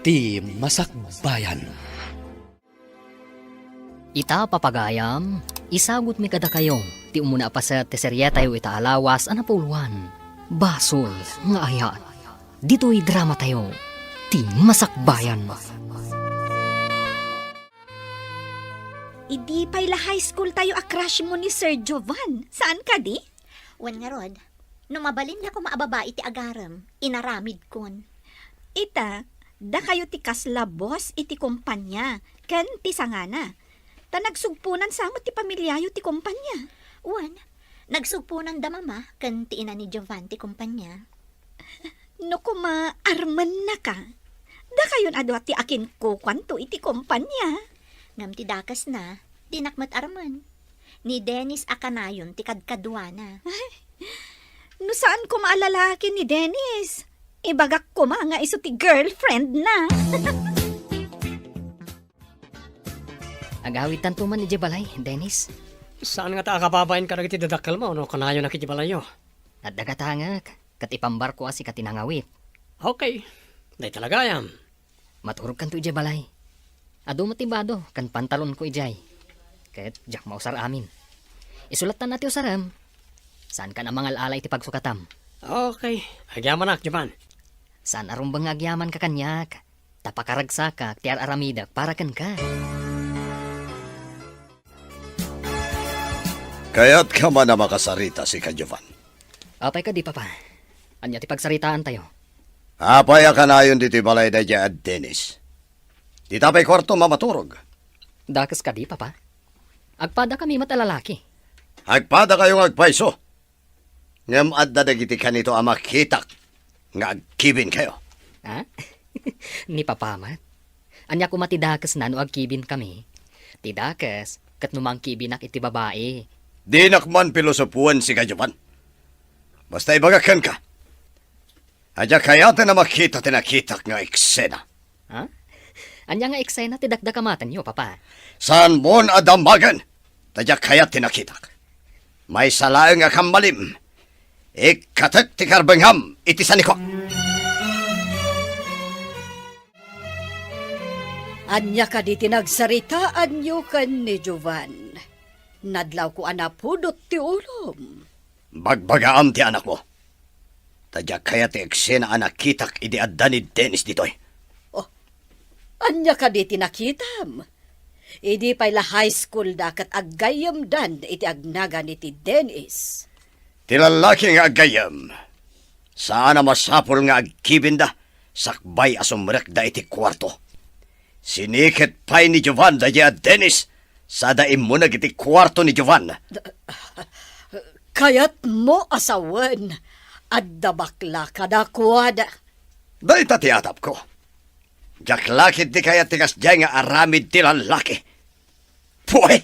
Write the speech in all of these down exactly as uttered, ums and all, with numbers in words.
Ti Masakbayan. Ita, papagayam, isagutmi kadakayo ti umuna a paset ti serietayo ita a lawas a napuloan, Basol nga Ayat. Ditoy dramatayo, Ti Masakbayan. Idi pay la high school tayo a crush mo ni Sir Jovan, saan kadi? Wen ngarud, no mabalin la koma a babai ti agarem, inaramidkon. Ita, dakayo ti kasla boss iti kompania ken ti sangana. Ta nagsugponan sa met ti pamiliayo ti kompania. Wen, nagsugponan da mama ken ti ina ni Jovan ti kompania. No koma armenna ka, dakayon a dua ti akinkukuanto iti kompania. Ngem ti dakesna, dinak met armen. Ni Dennis a kanayon ti kadkaduana. Ay, no saan koma a lalaki ni Dennis, ibagak koma nga isu ti girlfriend na. Agawidtanto man idiay balay, Dennis. Saan ngata a kababain kadagiti dadakkelmo no kanayonak idiay balayyo? Adda gatangek, ket ipambarko a sika ti nangawit. Okay. Dayta la gayam. Maturogkanto idiay balay. Adu met ti bado ken pantalonko idiay. Ket diak mausar amin. Isu lattan a ti usarem. Saankan a mangal-ala iti pagsukatam. Okay. Agyamanak, Jovan. Saan a rumbeng nga agyamanka kaniak. Ta pakaragsakak ti ar-aramidek para kenka. Kayatka man a makasarita, sika, Jovan? Apay kadi, Papa? Ania ti pagsaritaantayo? Apay a kanayon ditoy balay daydiay a Dennis? Dita pay kuartom a maturog? Dakes kadi, Papa? Agpadakami met a lalaki. Agpadakayo nga agpayso. Ngem adda dagiti kanito a makitak nga agkibinkayo. Ha? Ni Papa met? Ania koma ti dakesna no agkibinkami? Ti dakes, ket no mangkibinak iti babai. Dinak man pilosopoen, sika, Jovan. Basta ibagak kenka, a diak kayaten a makita ti nakitak nga eksena. Ha? Ania nga eksena ti dakdakamatenyo, Papa? Saanmon a damagen, ta diak kayat ti nakitak. Maysa laeng a kammalim, ikkatek ti karbengam iti sanikok. Ania kadi ti nagsaritaanyo ken ni Jovan? Nadlawko a napudot ti ulom. Bagbagaam ti anakmo. Ta diak kayat ti eksena a nakitak idi adda ni Dennis ditoy. Oh, ania kadi ti nakitam? Idi pay la high school da ket aggayyemdan iti agnagan iti Dennis. Ti lallaki nga aggayyem, saan a masapul nga agkibinda sakbay a sumrekda iti kuarto. Siniket pay ni Jovan daydiay a Dennis sada immuneg iti kuarto ni Jovan. Kayatmo a sawen, adda bakla kadakuada. Dayta ti atapko. Diak la ketdi kayat ti kasdiay nga aramid ti lallaki. Puy!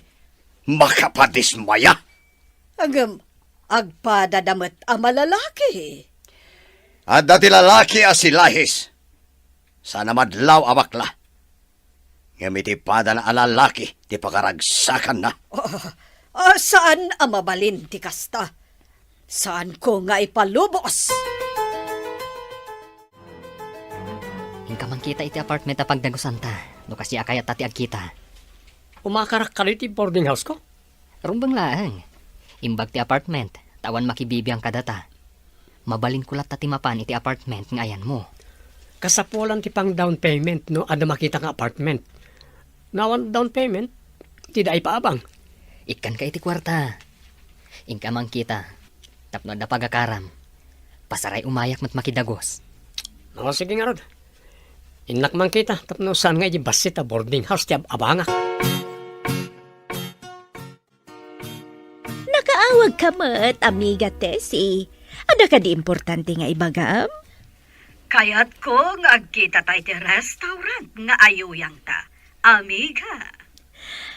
Makapadismaya! Ngem, agpadada met a malalaki. Adda ti lalaki a silahis. Saan a madlaw a bakla. Ngem iti padana a lalaki ti pakaragsakanna. Ah, ah, saan a mabalin ti kasta. Saanko nga ipalubos. Inka mangkita iti apartment a pagdagusanta, no kasdi a kayatta ti agkita. Umakarak kadi ti boarding house ko? Rumbeng laeng. Imbag ti apartment, ta awan makibibiang kadata. Mabalinko latta ti mapan iti apartment nga ayanmo. Kasapulan ti pang down payment no adda makita nga apartment. No awan down payment, dida ipaabang. Ikkanka iti kuarta. Inka mangkita. Tapno adda pagakaram. Pasaray umayak met makidagus. O, sige ngarud. Innak mangkita, tapno saan nga iti bassit a boarding house ti ab-, abangak. Nakaawagka met, Amiga Tessie. Adda kadi importante nga ibagam? Kayatko nga agkitata iti restaurant nga ayuyangta, Amiga.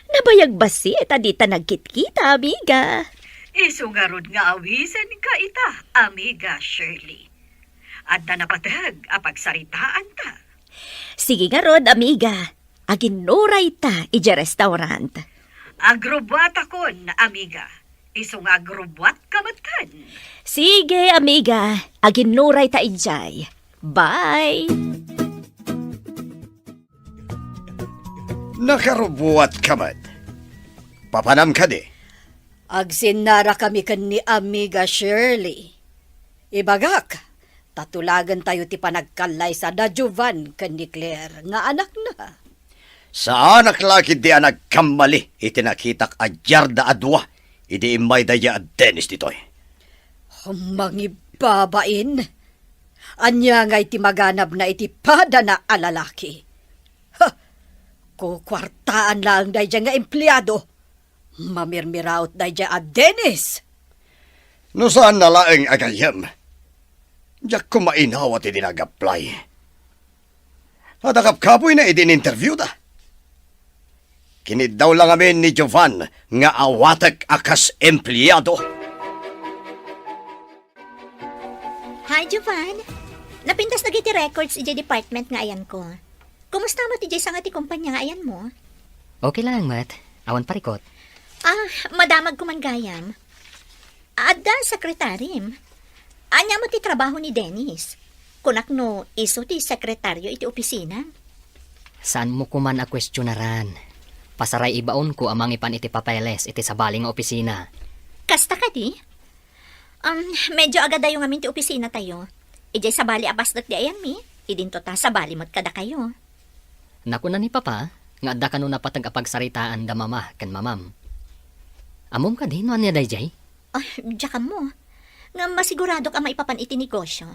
Nabayag bassit a dita nagkitkita, Amiga. Isu ngarud nga awisenka ita, Amiga Shirley. Adda napateg a pagsaritaanta. Sige ngarud, Amiga. Aginnurayta idiay restaurant. Agrubbuatakon, Amiga. Isu nga agrubbuatka metten. Sige, Amiga. Aginnurayta idiay. Bye! Nakarubuatka met. Papanam kadi? Agsinnarakami ken ni Amiga Shirley. Ibagak, ta tulagentayo ti panagkallaysa da Jovan ken ni Claire nga anakna. Saanak la ketdi a nagkammali iti nakitak a diarda a dua idi immay daydiay a Dennis ditoy. Mangibabain! Ania ngay ti maganabna iti padana a lalaki? Ha! Kukuartaan laeng daydiay nga empleado. Mamirmiraot daydiay a Dennis! No saanna laeng a gayyem, diak koma inawat idi nag-apply. Adda kapkapoyna idi in-interviewda. Kiniddaw la ngamin ni Jovan nga awatek a kas empleado. Hi, Jovan. Napintas dagiti records idiay department nga ayanko. Kumusta met idiay sanga ti kumpanya nga ayanmo? Okay laeng met. Awan parikut. Ah, madamagko man gayam. Adda sekretarim. Ania met ti trabaho ni Dennis? Kunak no isu ti sekretario iti opisina. Saanmo koman a kuestionaran. Pasaray ibaonko a mangipan iti papeles iti sabali nga opisina. Kasta kadi? Um, medyo agadayo ngamin ti opisinatayo. Idiay sabali a pasdek ti ayanmi, idinto ta sabali met kadakayo. Nakuna ni Papa nga adda kano napateg a pagsaritaan da Mama ken Mamam. Ammom kadi no ania daydiay? Ay, diak ammo. Ngem masiguradok a maipapan iti negosyo.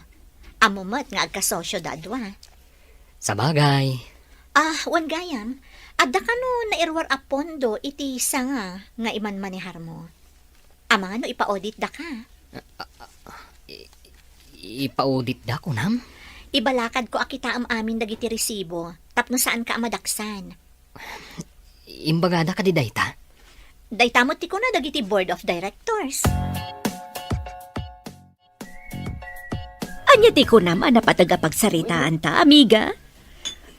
Ammo met nga agkasosio da a dua. Sabagay. Ah, wen gayam, adda kano nairuar a pondo iti sanga nga imanmaneharmo? Amangan no ipa-audit daka? I-, ipa-audit da, kunam? Ibalakadko a kitaem amin dagiti resibo tapno saanka a madaksan. Imbagada kadi dayta? Dayta met ti kuna dagiti board of directors. Ania ti kunam a napateg a pagsaritaanta, amiga?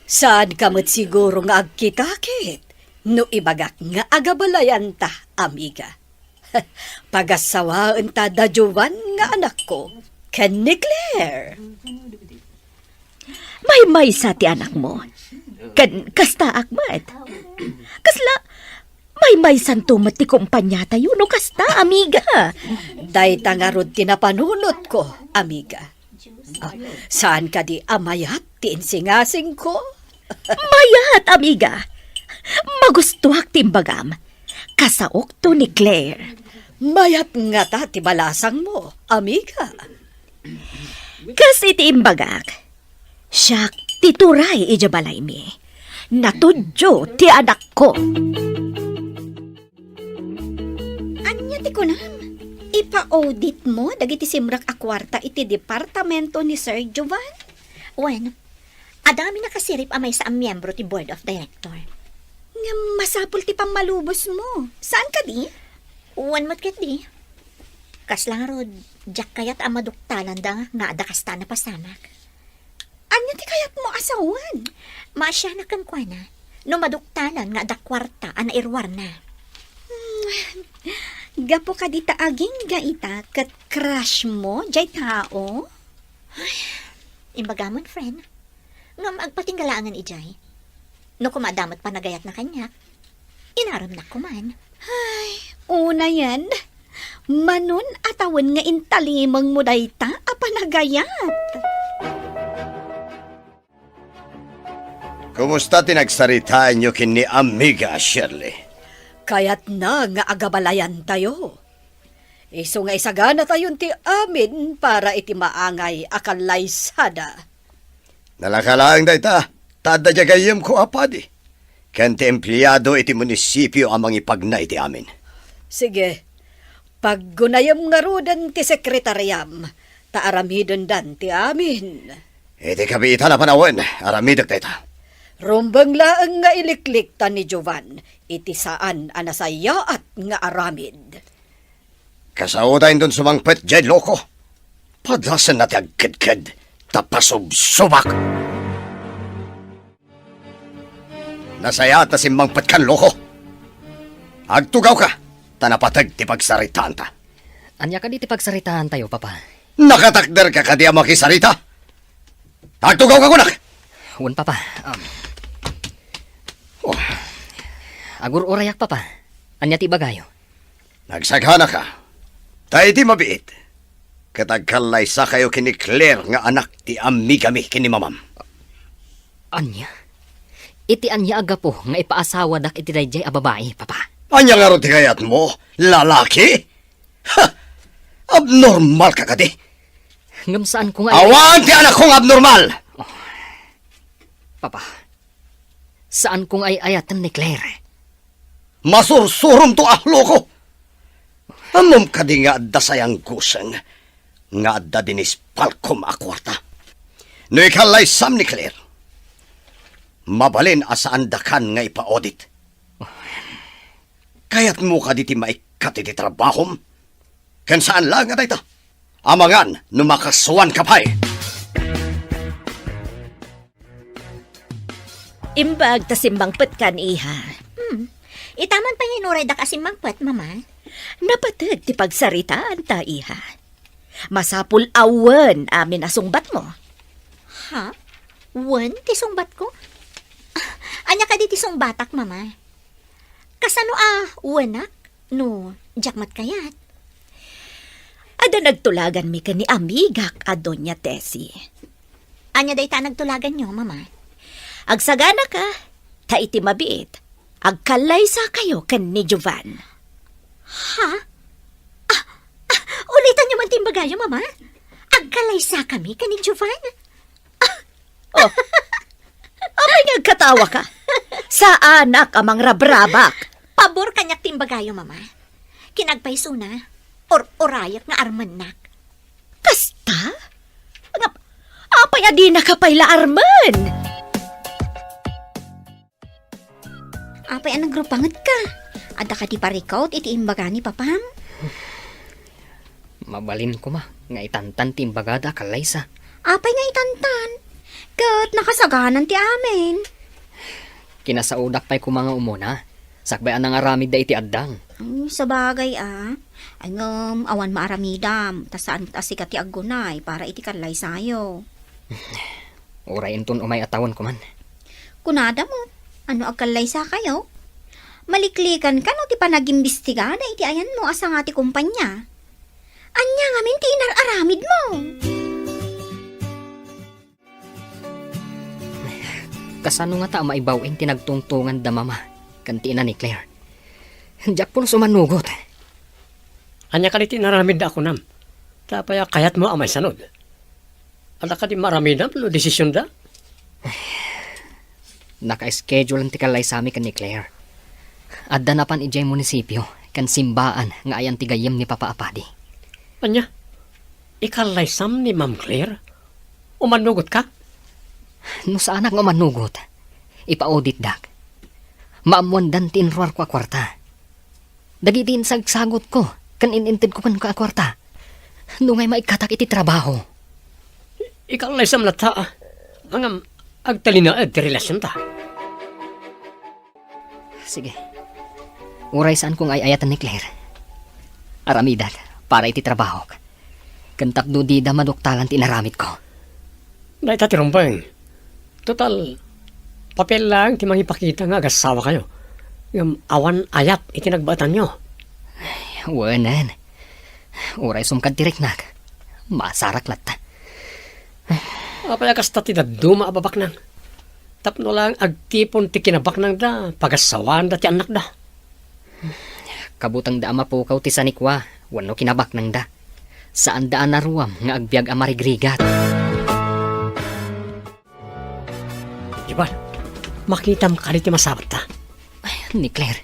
Saanka met siguro nga agkitakit no ibagak nga agabalayanta, amiga. Pagassawaenta da Jovan nga anakko ken ni Claire. Maymaysa ti anakmo. Ken kastaak met. Kasla, maymaysanto met ti kumpaniatayo no kasta, amiga. Dayta ngarud ti napanunotko, amiga. Ah, saan kadi a mayat ti insingasingko? Mayat, amiga. Magustuak ti imbagam. Kasaokto ni Claire. Mayat ngata ti balasangmo, amiga. Kas iti imbagak, siak ti turay idiay balaymi. Natudyo ti anakko. Ania ti kunam? Ipa-auditmo dagiti simrek a kuarta iti departamento ni Sir Jovan? Wen, adda ngamin a kasirib a maysa a miembro ti board of director. Ngem masapul ti pammalubosmo. Saan kadi? Wen met ketdi. Kasla ngarud, diak kayat a maduktalanda nga adda kasta a napasamak. Ania ti kayatmo a sawen? Maasianak kenkuana no maduktalan nga adda kuarta a nairuarna. Hmm, gapu kadi ta agingga ita ket crushmo diay tao? Ay, imbagamon, friend. Ngem agpatingga laengen idiay. No koma adda met panagayatna kaniak, inaremnak koman. Ay, unayen, manon a tawen nga intalimengmo dayta a panagayat. Kumusta ti nagsaritaanyo ken ni Amiga Shirley? Kayatna nga agabalayantayo. Isu nga isaganatayon ti amin para iti maangay a kallaysada. Nalaka laeng dayta, ta adda diay gayyemko a padi, ken ti empleado iti munisipio a mangipagna iti amin. Sige, paggunayem ngaruden ti sekretariam, ta aramidendan ti amin. Iti kabiitan a panawen, aramidek dayta. Rumbeng laeng nga iliklikta ni Jovan iti saan a nasayaat nga aramid. Kasaoda inton sumangpet diay loko. Padasenna ti agkedked, ta pasubsubak. Nasayaat a simmangpet kan loko. Agtugawka, ta napateg ti pagsaritaanta. Ania kadi ti pagsaritaantayo, Papa? Nakatakderka kadi a makisarita? Agtugawka kunak! Wen, Papa. Um. Oh. Agur-urayak, Papa. Ania ti ibagayo? Nagsaganaka. Ta iti mabiit, ket agkallaysakayo ken ni Claire nga anak ti amigami ken ni mamam. Ania? Iti ania a gapu nga ipaasawadak iti daydiay a babai, Papa? Ania ngarud ti kayatmo? Lalaki? Ha! Abnormal ka kadi? Ngem saanko nga ay- Awan ti anakko nga abnormal! Papa, saanko nga ay-ayaten ni Claire. Masursurom to a loko! Ammom kadi nga adda sayanggusen nga adda dinispalkom a kuarta? No ikallaysam ni Claire, mabalin a saandakan nga ipa-audit. Kayatmo kadi ti maikkat iti trabahom? Ken saan laeng a dayta. Amangan no makasuanka pay. Imbag ta simmangpetkan, iha. Hmm. Ita man pay nga inuraydak a simmangpet, Mama. Napateg ti pagsaritaanta, iha. Masapul a wen amin a sungbatmo. Ha? Wen ti sungbatko? Ah, ania kadi ti sungbatak, Mama? Kasano a wenak no diak met kayat? Adda nagtulaganmi ken ni amigak a Doña Tessie. Ania dayta a nagtulaganyo, Mama? Agsaganaka, ta iti mabiit, agkallaysakayo ken ni Jovan. Ha? Ah, ah, ulitanyo man ti imbagayo, Mama? Agkallaysakami ken ni Jovan? Oh. Apay nga agkatawaka? Saanak a mangrabrabak. Pabor kaniak ti imbagayo, Mama. Ken agpaysona, ur-urayak nga armennak. Kasta? Nga, apay a dinaka pay la armen? Apay a nagrupangetka? Adda kadi parikut iti imbaga ni Papam? Mabalin koma nga itantan ti imbagada a kallaysa. Apay nga itantan? Ket nakasaganan ti amin. Kinasaodak pay koma nga umuna, sakbay a nangaramidda iti addang. Ay, sabagay a. Ay, ngem awan maaramidam, ta saan met a sika ti aggunay para iti kallaysayo. Uray inton umay a tawen koman. Kunada met, ano agkallaysakayo? Maliklikanka no ti panagimbistigada iti ayanmo a sanga ti kumpania. Ania ngamin ti inar-aramidmo? Kasano ngata a maibaw-in ti nagtungtonganda Mama ken ti ina ni Claire? Diak pulos umanugot. Ania kadi ti inaramidda a kunam? Ta apay a kayatmo a maisanud? Adda kadi maaramidam no desisionda? Naka-schedule ti kallaysami ken ni Claire. Adda napan idiay munisipio ken simbaan nga ayan ti gayyem ni Papa a Padi. Ania? Ikallaysam ni Ma'am Claire? Umanugotka? No saanak nga umanugot, ipa-auditdak. Maammoandan ti inruarko a kuarta. Dagiti insagsagutko ken in-intedko kenka a kuarta. Nungay maikkatak iti trabaho. Ikallaysam latta, a. Ngem agtalinaed ti relasionta. Sige. Uray saanko nga ay-ayaten ni Claire, aramidak para iti trabahok. Ken tapno dida maduktalan ti inaramidko. Dayta ti rumbeng. Total, papel laeng ti mangipakita nga agassawakayo. Ngem awan ayat iti nagbaetanyo. Ay, wenen. Uray sumkad ti riknak, masarak latta. Apay a kasta ti dadduma a babaknang? Tapno laeng agtipon ti kinabaknangda, pagassawaanda ti annakda. Kabutengda a mapukaw ti sanikua wenno kinabaknangda. Saanda a naruam nga agbiag a marigrigat. Jovan, makitam kadi ti masabatta? Ay, ni Claire,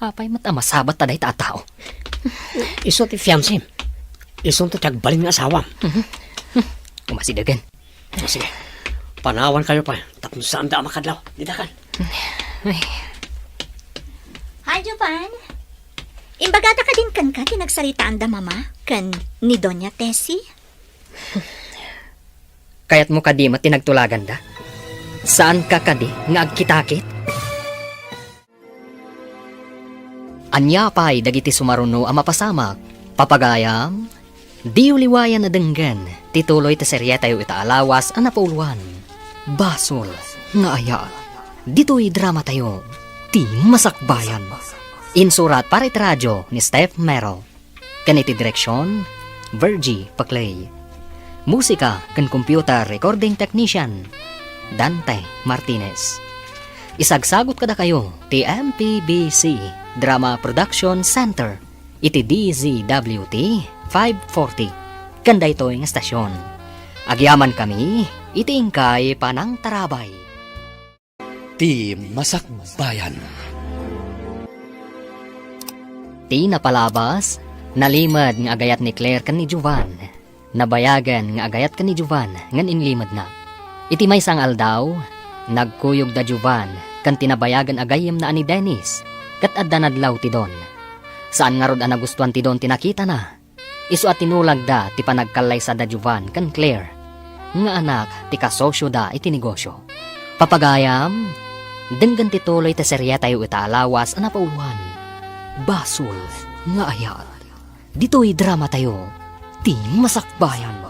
apay met a masabat ta dayta a tao? Isu ti fiancem. Isunto ti agbalin nga asawam. Mhm. Umasidegen. O, sige. Panawankayo pay tapno saanda a makadlaw. Didakan. Ay. Hi, Jovan. Imbagada kadin kenka ti nagsaritaanda Mama ken ni Doña Tessie? Kayatmo kadi met ti nagtulaganda? Saanka kadi nga agkitakit? Ania pay dagiti sumaruno a mapasamak? Papagayam, diyo liwayan a denggen ti tuloy ti serietayo ita a lawas a napauluan, Basol nga Ayat. Ditoy dramatayo, Ti Masakbayan. Insurat para iti radyo ni Steph Mero. Ken iti direksyon, Virgie Paclay. Musika ken computer recording technician, Dante Martinez. Isagsagut kadakayo ti M P B C Drama Production Center iti D Z W T five forty ken daytoy nga estasyon. Agyamankami iti inkay panangtarabay. Ti Masakbayan. Ti napalabas, nalimed nga agayat ni Claire ken ni Jovan. Nabayagen nga agayat ken ni Jovan ngem inlimedna. Iti maysa nga aldaw, nagkuyog da Jovan ken ti nabayagen a gayyemna a ni Dennis, ket adda nadlaw ti Don. Saan ngarud a nagustuan ti Don ti nakitana. Isu a tinulagda ti panagkallaysa da Jovan ken Claire, nga anak ti kasosioda iti negosyo. Papagayam, denggen ti tuloy ti serietayo ita a lawas a napauloan, Basol nga Ayat. Ditoy dramatayo, Ti Masakbayan.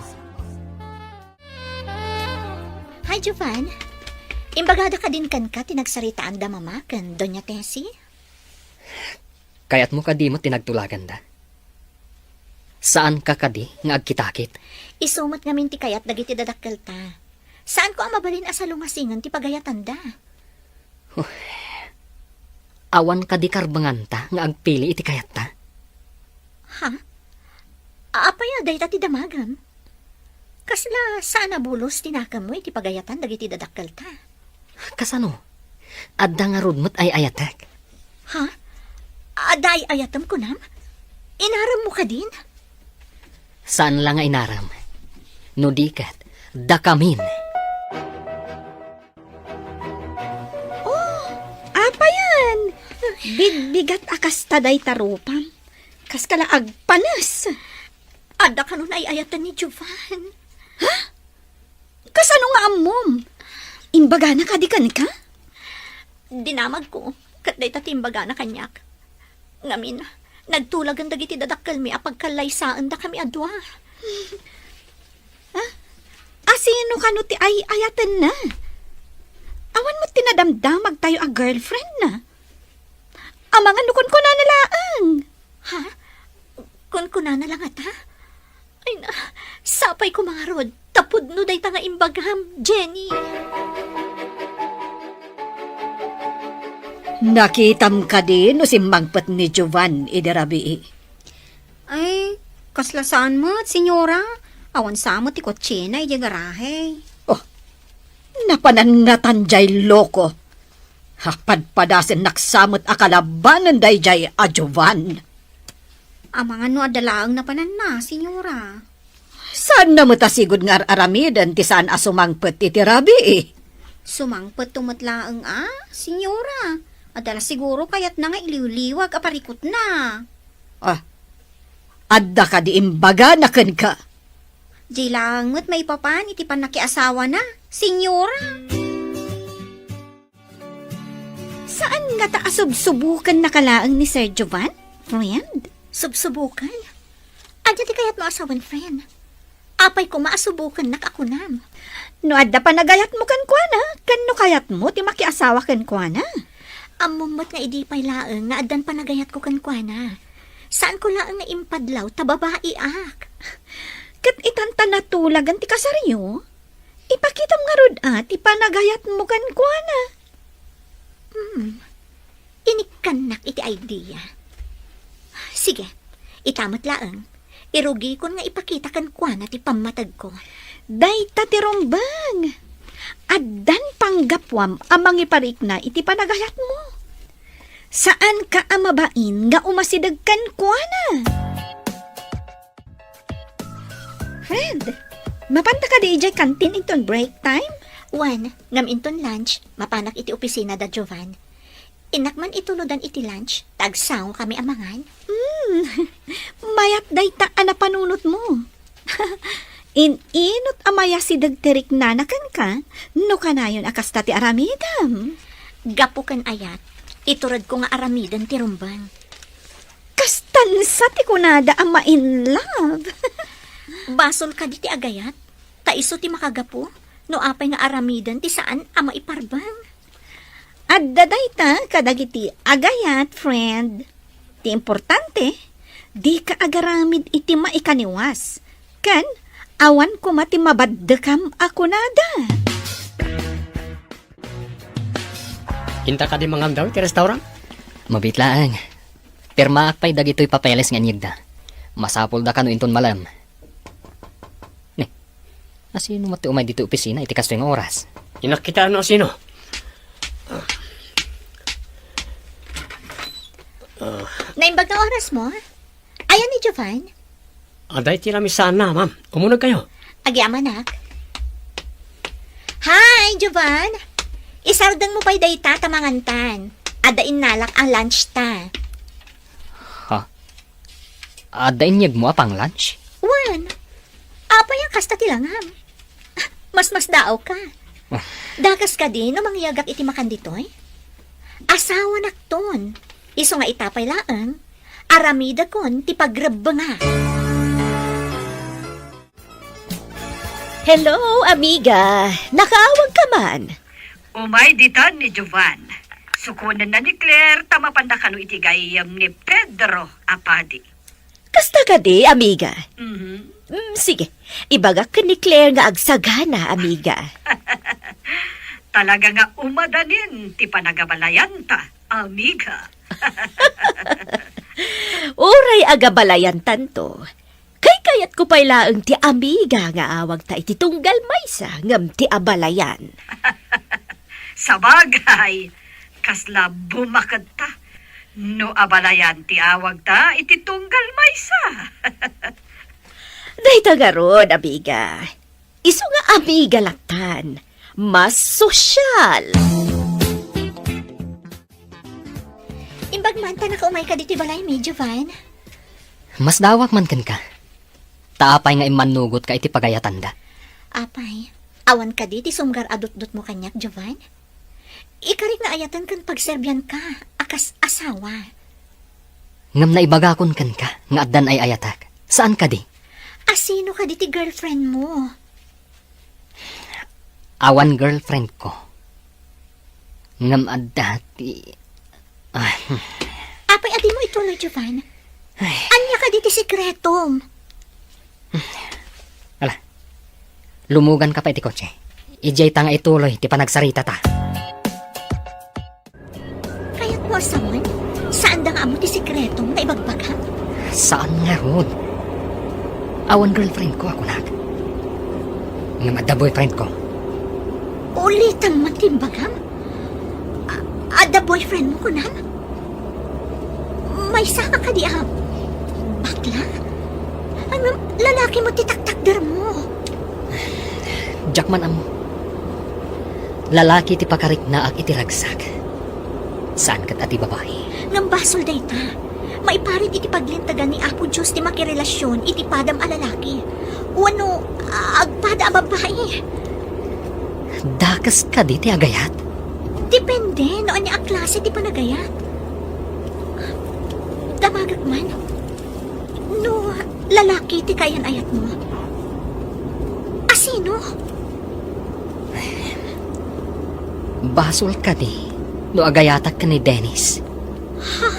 Hi, Jovan. Imbagada kadin kenka ti nagsaritaanda Mama ken Doña Tessie? Kayatmo kadi met ti nagtulaganda? Saanka kadi nga agkitakit? Isu met ngamin ti kayat dagiti dadakkelta. Saanko a mabalin a salungasingen ti pagayatanda. Huh. Awan kadi karbenganta nga agpili iti kayatta? Ha? Apay a dayta ti damagem? Kasla saan a bulos ti nakemmo iti pagayatan dagiti dadakkelta? Kasano? Adda ngarud met ay-ayatek. Ha? Adda ay-ayatem kunam? Inaremmo kadin? Saan la nga inarem. No di ket, dakamin. Oh, apayan? Bigbigat a kasta dayta rupam. Kaskala agpanes. Adda kano ay-ayatan ni Jovan. Ha? Kasano nga ammom? Imbagana kadi kenka? Dinamagko, ket dayta ti imbagana kaniak. Ngamin, nagtulagan dagiti dadakkelmi a pagkallaysaendakami a dua. Ah, asino kano ti ay-ayatenna? Awan met ti nadamdamagtayo a girlfriendna. Amangan no kunkunana laeng. Ha? Kunkunana la ngata? Ay na, sapay koma ngarud, ta pudno dayta nga imbagam, Jenny. Nakitam kadi no simmangpet ni Jovan idi rabii? Ay, kasla saan met, senyora. Awan sa met ti kotsena idiay garahe. Oh, napanannatan jay loko. Ha, padpadasennak sa met a kalabanen dayjay a Jovan. Amangan no adda laeng napananna, senyora. Saanna met a sigud nga ar-aramiden ti saan a sumangpet iti rabii? Sumangpetto met laeng a, senyora. Adda la siguro kayatna nga iliwliwag a parikutna. Ah, adda kadi imbagana kenka? Di laeng met maipapan iti pannakiasawana, senyora. Saan ngata a subsubukennaka laeng ni Sir Jovan, friend? Subsubuken? Ania ti kayatmo a sawen, friend? Apay koma a subukennak a kunam? No adda panagayatmo kenkuana, ken no kayatmo ti makiasawa kenkuana. Ammom met nga idi pay laeng nga addan panagayatko kenkuana. Saanko laeng nga impadlaw ta babaiak. Ket itan ta natulagan ti kasaryo? Ipakitam ngarud a ti panagayatmo kenkuana. Hmm. Inikkannak iti idea. Sige, ita met laeng. Irugikon nga ipakita kenkuana ti pammategko. Dayta ti rumbeng. Addan panggapuam a mangiparikna iti panagayatmo. Saanka a mabain nga umasideg kenkuana. Friend, mapanta kadi idiay kantin inton break time? Wen, ngem inton lunch, mapanak iti opisina da Jovan. Innak man itulodan iti lunch, ta agsangokami a mangan. Hmm, mayat dayta a napanunotmo. In-inot a mayasideg ti riknana kenka, no kanayon a kasta ti aramidem. Gapu ken ayat, ituredko nga aramiden ti rumbeng. Kastansa ti kunada a ma-in love? Basol kadi ti agayat, ta isu ti makagapu no apay nga aramiden ti saan a maiparbeng. Adda dayta kadagiti agayat, friend. Ti importante, dika agaramid iti maikaniwas, ken awan koma ti mabaddekam a kunada. Inta kadi mangandaw iti restaurant? Mabiit laeng. Pirmaak pay dagitoy papeles nga inyegda. Masapulda kano inton malem. Ni, asino met ti umay ditoy opisina iti kastoy nga oras? Inakkitaan no asino. Naimbag nga oras mo? Ayan ni Jovan? Adda iti lamisaanna, ma'am. Umuneg kayo. Agyamanak. Hi, Jovan! Isardeng mo pay dayta ta mangantan. Adda innalak a lunch ta. Ha? Adda inyegmo a pang-lunch? Wen. Apay a kasta ti langam? Masmasdaaw ka. Ah. Dakes kadi no mangyegak iti makan ditoy? Asawanakton. Isu nga ita pay laeng, aramidakon ti pagrebbenga. Hello, amiga. Nakaawag ka man? Umay ditan ni Jovan. Sukonenna ni Claire ta mapanda kano iti gayyem ni Pedro a padi. Kasta kadi, amiga? Mhm. Mm, sige. Ibagak ken ni Claire nga agsagana, amiga. Talaga nga umadanin ti panagabalayanta, amiga. Uray agabalayantanto, kaykayatko pay laeng ti amiga nga awagta iti tunggal maysa ngem ti abalayan. Sabagay, kasla bumaketta no abalayan ti awagta iti tunggal maysa. Dayta ngarud, amiga. Isu nga amiga lattan, mas sosyal. Imbag man ta nakaumayka ditoy balaymi, Jovan. Masdaawak man kenka. Ta apay nga immannugotka iti pagayatanda? Apay, awan kadi ti sumgar a dutdutmo kaniak, Jovan? Ikarik nga ayaten ken pagserbianka a kas asawa. Ngem naibagakon kenka nga addan ay-ayatek. Saan kadi? Asino kadi ti girlfriend mo? Awan girlfriend ko. Ngem adda ti, ah, Apay, adimo ituloy, Jovan. Ay. Ania kadi ti sikretom? Ala, lumuganka pay iti kotse. Idiay ta nga ituloy ti panagsaritata. Kayatmo a sawen, saanda nga ammo ti sikretom nga ibagbagam? Saan ngarud. Awan girlfriend ko a kunak. Ngem adda boyfriend ko. Ulitem man ti imbagam? A-, adda boyfriend mo, kunam? Maysa ka kadi a bakla? Ano, lalaki mo ti taktakder mo? Diak man ammo. Lalaki ti pakariknaak iti ragsak. Saan ket a ti babai. Ngem basol dayta. Maiparit iti paglintegan ni Apo Dios ti makirelasion iti padam a lalaki. Wenno, agpada a babai. Dakes kadi ti agayat? Depende no ania a klase ti panagayat. Damagek man. No lalaki ti kaayan-ayatmo, asino? Basol kadi no agayatak ken ni Dennis? Ha?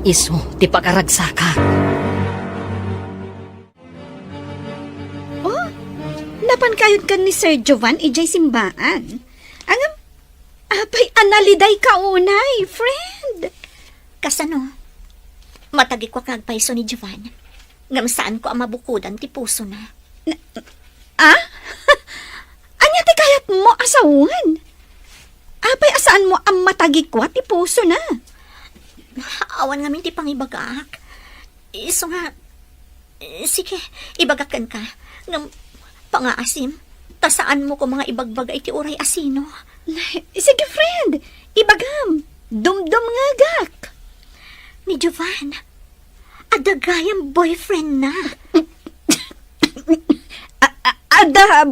Isu ti pakaragsakak. Oh, napan kayod ken ni Sir Jovan idiay simbaan. Ngem, apay a nalidayka unay, friend? Kasano? Matagikuak nga agpayso ni Jovan. Ngem saanko a mabukodan ti pusona. Na, ah? Ania ti kayatmo a sawen? Apay a saanmo a matagikua ti pusona? Awan ngamin ti pangibagak. Isu nga, eh, sige, ibagak kenka. Ngem, pangaasim, ta saanmo koma nga ibagbaga iti uray asino. Sige, friend, ibagam. Dumdumngegak. Ni Jovan, adda gayam boyfriend na. A-, a-, adda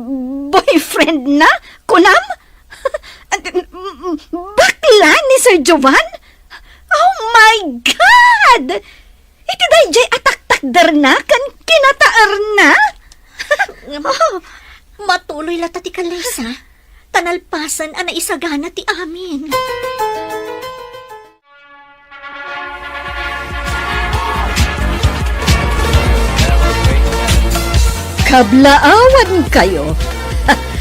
boyfriend na? Kunam? Bakla ni Sir Jovan? Oh my God! Iti daydiay a taktakderna ken kinataerna? Ngem, oh, matuloy latta ti kallaysa, ta nalpasen a naisagana ti amin. Kablaawankayo.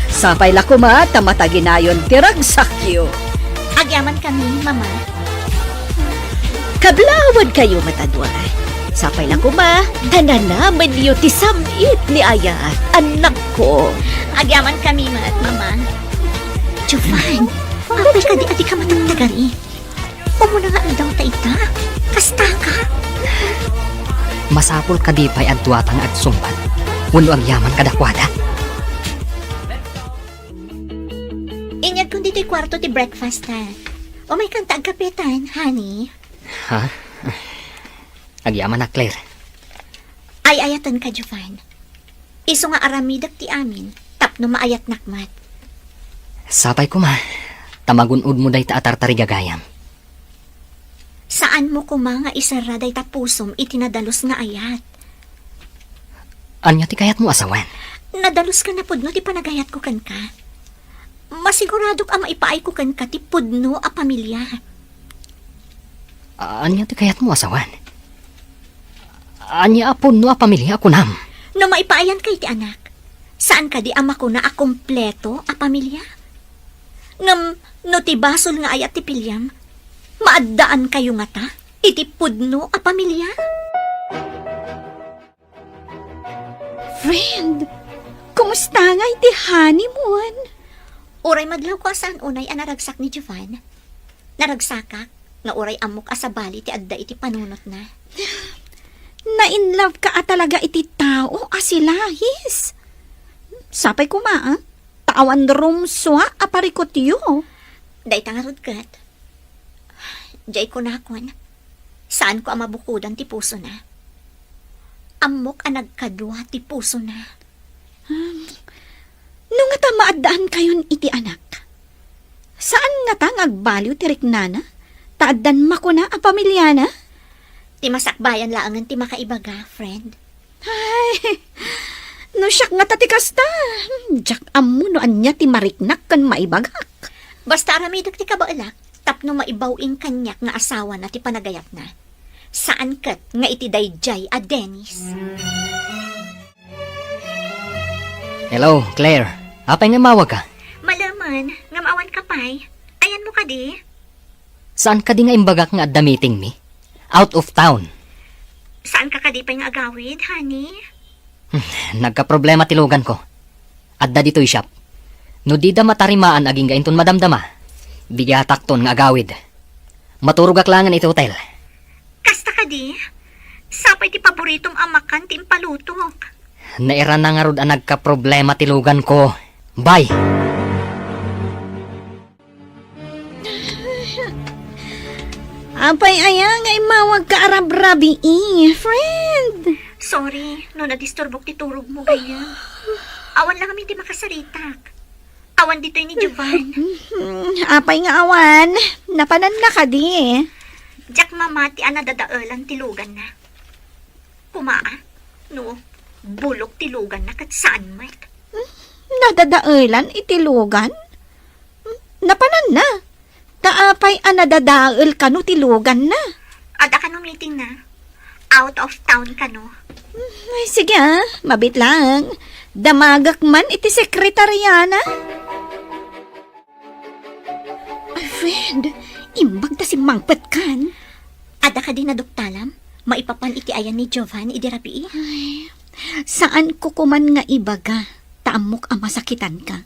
Sapay la koma ta mataginayon ti ragsakyo. Agyamankami, Mama. Kablaawankayo met a dua. Sapay la koma ta nanamenyo ti sam-it ni Ayat, annakko. Agyamankami met, Mama. Jovan, apay kadi a dika matagtagari? Umuna nga aldaw ta ita. Kastaka. Masapul kadi pay a duata nga agsungbat wenno agyaman kadakuada? Inyegkon ditoy kuarto ti breakfast, ha? Umaykan ta agkapetan, honey. Ha? Agyamanak, Claire. Ay-ayatenka, Jovan. Isu nga aramidek ti amin tapno maayatnak met. Sapay koma, ta magun-odmo dayta a tartarigagayam. Saanmo koma nga iserra dayta pusom iti nadalus nga ayat. Ania ti kayatmo a sawen? Nadalus ken napudno ti panagayatko kenka. Masiguradok a maipaayko kenka ti pudno a pamilia. Ania ti kayatmo a sawen? Ania a pudno a pamilia a kunam? No maipaayanka iti anak, saan kadi a makuna a kompleto a pamilia? Ngem no ti basol nga ayat ti piliam, maaddaankayo ngata iti pudno a pamilia? Friend, kumusta ngay ti honeymoon? Uray madlawko a saan unay a naragsak ni Jovan. Naragsakak nga uray ammok a sabali ti adda iti panunotna. Na-in love ka a talaga iti tao a si Lahis. Sapay koma, ah, ta awan rumsua a parikutyo. Dayta ngarud ket, diay kunakon, saanko a mabukodan ti pusona. Ammok a nagkadua ti pusona. Hmm. No ngata maaddaankayon iti anak, saan ngata nga agbaliw ti riknana, ta addan makuna a pamiliana? Ti masakbayan laengen ti makaibaga, friend. Ay, no siak ngata ti kasta, diak ammo no ania ti mariknak ken maibagak. Basta aramidek ti kabaelak tapno maibaw-ing kaniak nga asawana ti panagayatna. Saan ket nga iti daydiay a Dennis. Hello, Claire. Apay nga immawagka? Malemen, ngem awanka pay. Ayanmo kadi? Saan kadi nga imbagak nga adda meetingmi? Out of town. Saanka kadi pay nga agawid, honey? Hmm, nagkaproblema ti luganko. Adda ditoy shop. No dida matarimaan agingga inton madamdama, bigatakton nga agawid. Maturogak laengen iti hotel. Kasta kadi? Sapay ti paboritom a makan ti impalutok. Nairana ngarud a nagkaproblema ti luganko. Bye! Apay aya nga immawagka a rabrabii, friend? Sorry, no nadisturbok ti turogmo, gayam. Awan la ngamin ti makasaritak. Awan ditoy ni Jovan. Hmm, apay nga awan? Napananna kadi? Diak mamati a nadadaelan ti luganna. Koma, no bulok ti luganna ket saan met. Hmm, nadadaelan iti lugan? Hmm, napananna? Ta apay a nadadael kano ti luganna? Adda kano meetingna. Out of town kano. Hmm, ay, sige, ah. Mabiit lang. Damagak man iti sekretariana. Ay, friend, imbag ta simmangpetkan. Adda kadi naduktalam? Maipapan iti ayan ni Jovan idi rabii? Ay, saanko koman nga ibaga, ta ammok a masakitanka.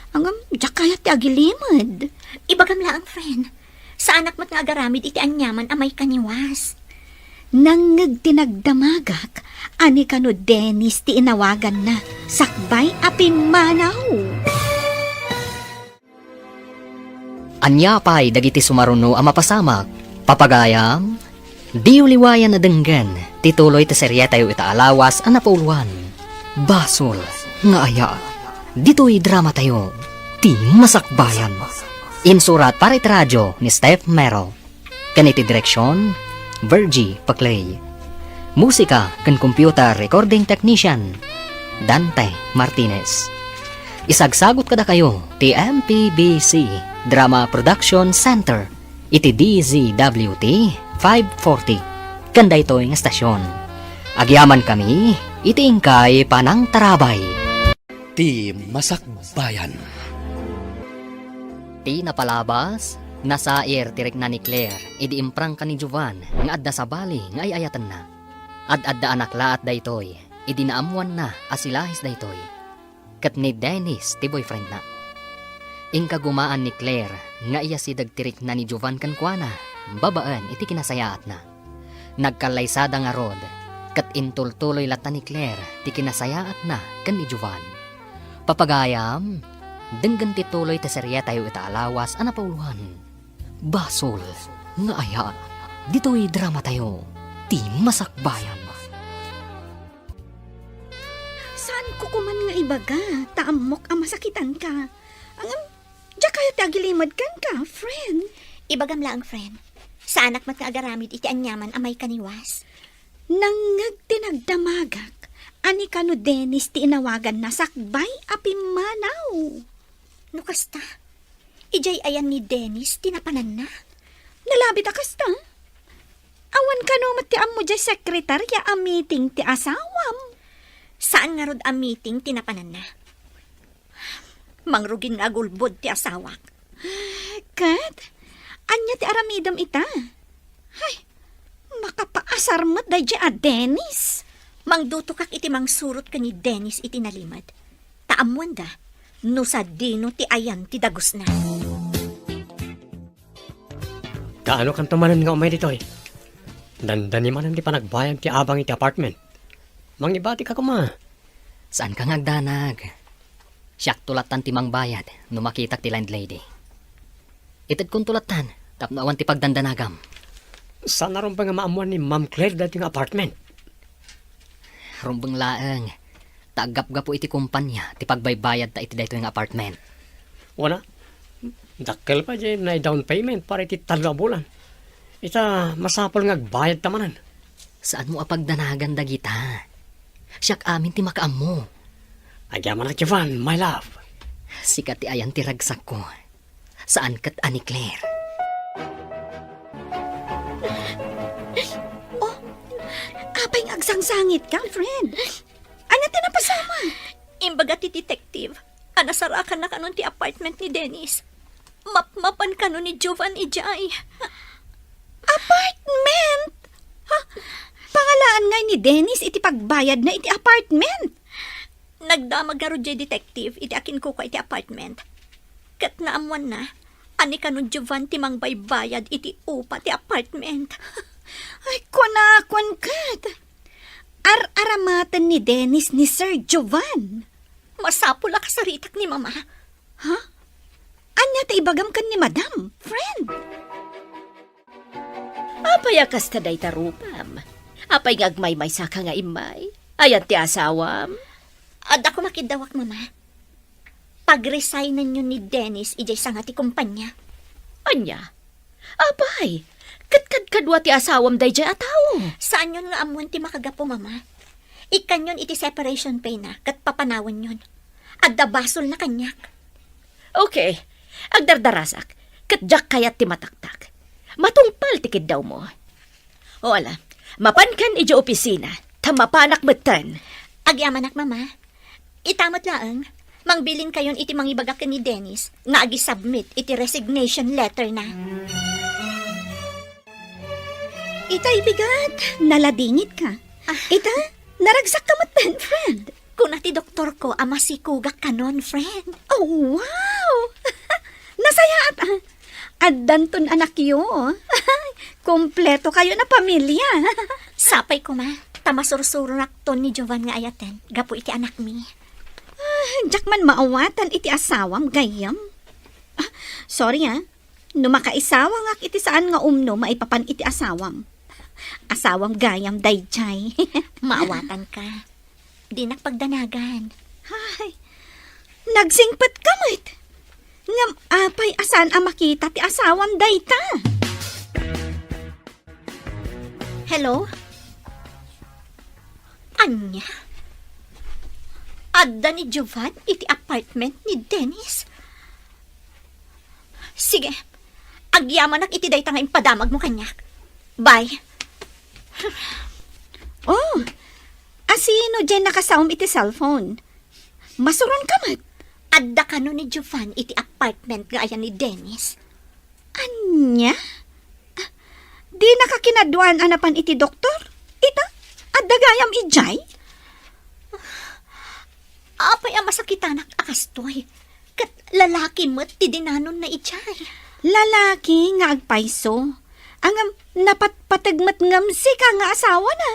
Ngem, diak kayat ti agilimed. Ibagam laeng, friend. Saanak met nga agaramid iti aniaman a maikaniwas. Nangngeg ti nagdamagak, a ni kano Dennis ti inawaganna, sakbay a pimmanaw. Ania pay dagiti sumaruno a mapasamak? Papagayam, diyo liwayan a denggen ti tuloy ti serietayo ita a lawas a napauluan, Basol nga Ayat. Ditoy dramatayo, Ti Masakbayan. Insurat para iti radio ni Steph Mero. Ken iti direksion, Virgie Paclay. Musika ken computer recording technician, Dante Martinez. Isagsagut kadakayo ti M P B C Drama Production Center iti D Z W T five forty ken daytoy nga estasion. Agyamankami iti inkay panangtarabay. Ti Masakbayan. Ti napalabas, nasair ti rikna ni Claire idi imprangka ni Jovan nga adda sabali nga ay-ayatenna. Ad-adda a naklaat daytoy idi naammoanna a si Lahis daytoy. Ket ni Dennis ti boyfriendna. Inkagumaan ni Claire nga iyasideg ti rikna ni Jovan kenkuana babaen iti kinasayaatna. Nagkallaysada ngarud, ket intultuloy latta ni Claire ti kinasayaatna ken ni Jovan. Papagayam, denggen ti tuloy ti serietayo ita a lawas a napauloan. Basol nga aya, ditoy dramatayo, ti masakbayan. Saanko koman nga ibaga, ta ammok a masakitanka. Ngem, diak kayat ti agilimed kenka, friend. Ibagam laeng, friend. Saanak met nga agaramid iti aniaman a maikaniwas. Nangngeg ti nagdamagak a ni kano Dennis ti inawaganna sakbay a pimmanaw. No kasta, idiay ayan ni Dennis ti napananna? Nalabit a kasta? Awan kano met ti ammo diay sekretarya a meeting ti asawam? Saan ngarud a meeting ti napananna. Mangrugin nga agulbod ti asawak. Ket, ania ti aramidem ita? Ay, makapaasar met daydiay a Dennis. Mangdutokak iti mangsurot ken ni Dennis iti nalimed. Ta ammoenda no sadino ti ayan ti dagusna. Kaano kanto manen nga umay ditoy? Dandani manen ti panagbayad ti abang iti apartment. Mangibatika koma. Saanka nga agdanag. Siakto lattan ti mangbayad no makitak ti landlady. Itedkonto lattan tapno awan ti pagdandanagam. Saan a rumbeng nga maammoan ni Ma'am Claire daytoy nga apartment? Rumbeng laeng, ta aggapgapu iti kumpania ti pagbaybayadta iti daytoy nga apartment. Wana, dakkel pay diay nai-down payment para iti tallo a bulan. Ita, masapul nga agbayadta manen. Saanmo a pagdanagan dagita. Siak amin ti makaammo. Agyamanak, Jovan, my love. Sika ti ayan ti ragsakko. Saan ket a ni Claire. Oh, apay nga agsangsangitka, friend? Ania ti napasamak? Imbaga ti detective a nasarakanna kanon ti apartment ni Dennis. Mapmapan kano ni Jovan idiay. Apartment? Ha? Pangalaan ngay ni Dennis iti pagbayadna iti apartment? Nagdamag ngarud diay detective iti akinkukua iti apartment. Ket naammoanna a ni kano Jovan ti mangbaybayad iti upa ti apartment. Ay, kunak, kunak. Ar-aramaten ni Dennis ni Sir Jovan. Masapul a kasaritak ni Mama. Ha? Ania ti ibagam ken ni Madam, friend? Apay a kasta dayta rupam? Apay nga agmaymaysaka nga immay? Ayan ti asawam? Adda koma kiddawak, Mama. Pag-resignenyon ni Dennis idiay sanga ti kumpanya. Ania? Apay, ket kadkadua ti asawam daydiay a tao? Saanyon nga ammoen ti makagapu, Mama. Ikkanyon iti separation pay na ket papanawenyon. Adda basolna kaniak. Okay, agdardarasak, ket diak kayat ti mataktak. Matungpal ti kiddawmo. O ala, mapankan idiay opisina, ta mapanak metten. Agyamanak, Mama. Ita met laeng, mangbilinkayon iti mangibaga ken ni Dennis nga agi-submit iti resignation letter na. Itay bigat, naladingitka. Ah. Ita, naragsakka metten, friend. Kuna ti doktorko a masikogak kanon, friend. Oh, wow! Nasayaat, ah. Addanton anakyo. Kompleto kayon a pamilya. Sapay koma, ta masursuronakton ni Jovan nga ayaten gapu iti anakmi. Ah, diak man maawatan iti asawam, gayyem. Ah, sorry, ah. No makaisawangak iti saan nga umno maipapan iti asawam. Asawam gayam daydiay. Maawatanka. Dinak pagdanagan. Ay, nagsingpetka met. Ngem apay a saan a makita ti asawam dayta? Hello? Ania? Adda ni Jovan iti apartment ni Dennis? Sige, agyamanak iti dayta nga impadamagmo kaniak. Bye. Oh, Sino diay nakasaom iti cellphone? Masuronka met. Adda kano ni Jovan iti apartment nga ayan ni Dennis. Ania? Ah, dinaka kinaduan a napan iti doktor? Ita, adda gayam idiay? Apay a masakitanak a kastoy? Ket lalaki met ti dinanonna idiay. Lalaki nga agpayso. Ngem napatpateg met ngem sika nga asawana.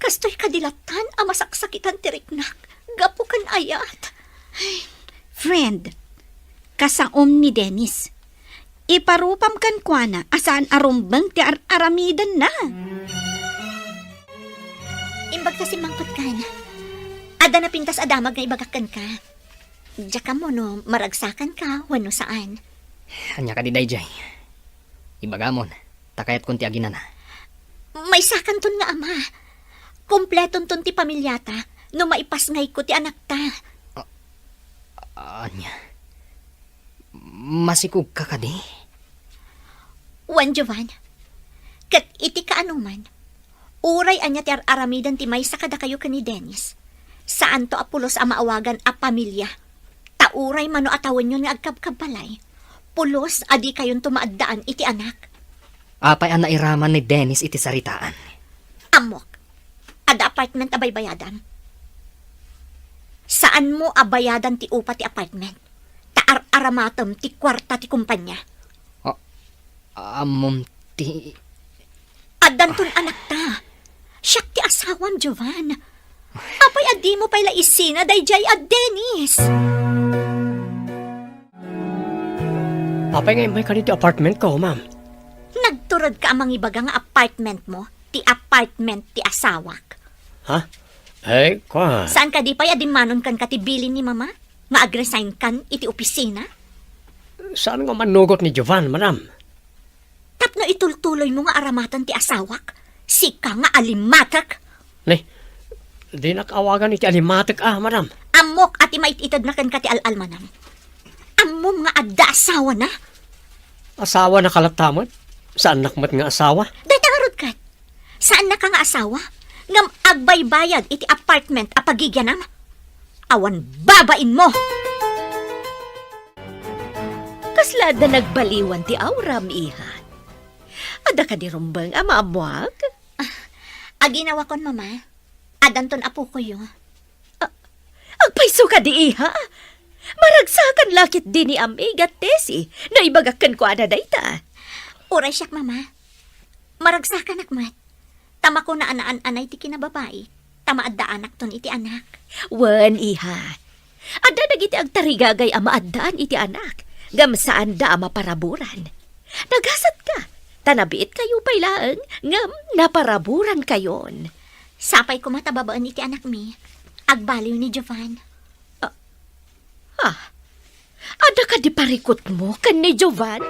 Kastoy kadi lattan a masaksakitan ti riknak gapu ken ayat. Friend, kasaom ni Dennis. Iparupam kenkuana a saan a rumbeng ti ar-aramidenna. Imbag ta simmangpetkan. Adda napintas a damag nga ibagak kenka. Diak ammo no maragsakanka wenno saan. Ania kadi daydiay? Ibagamon, ta kayatkon ti aginana. Maysakanton nga ama. Kompletonton ti pamiliata no maipasngayko ti anakta. A-, ania? Masikogka kadi? Wen, Jovan. Ket iti kaanoman, uray ania ti ar-aramiden ti maysa kadakayo ken ni Dennis, saanto a pulos a maawagan a pamilia. Ta uray mano a tawenyon nga agkabkabbalay, pulos a dikayonto maaddaan iti anak. Apay a nairaman ni Dennis iti saritaan? Ammok, adda apartment a baybayadam. Saanmo a bayadan ti upa ti apartment, ta ar-aramatem ti kuarta ti kompania. A-, ammom ti Addanton anakta. Siak ti asawam, Jovan. Apay a dimo pay la isina daydiay a Dennis? Apay nga immay kadi ti apartment ko, ma'am? Nagturedka a mangibaga nga apartment mo, ti apartment ti asawak. Ha? Eh, kwa? Saan kadi pay a dimmanon kenka ti bilin ni Mama nga agresign kan iti opisina? Saan nga mannugot ni Jovan, madam? Tapno itultuloymo nga aramaten ti asawak, sika nga alimatek. Ne, dinak awagan iti alimatek a, madam. Ammok a ti mait-itedna kenka ti al-almanam. Ammom nga adda asawana. Asawana ka latta met? Saannak met nga asawa? Dayta ngarud ket. Saannaka nga asawa, ngem agbaybayad iti apartment a pagigianam. Awan babainmo! Kasla adda nagbaliwan ti auram, iha? Adda kadi rumbeng a maammoak? Ah, aginawakon, Mama. Addanton apokoyo. Ah, agpayso kadi, iha? Maragsakan la ketdi ni amiga Tessie no ibagak kenkuana dayta. Uray siak, Mama. Maragsakanak met. Ta makunaan a naan-anay ti kinababai, ta maaddaanakton iti anak. Wen, iha. Adda dagiti agtarigagay a maaddaan iti anak, ngem saanda a maparaburan. Nagasatka, ta nabiitkayo pay laeng, ngem naparaburankayon. Sapay koma ta babaen iti anakmi, agbaliw ni Jovan. Ah, ah. Adda kadi parikutmo ken ni Jovan?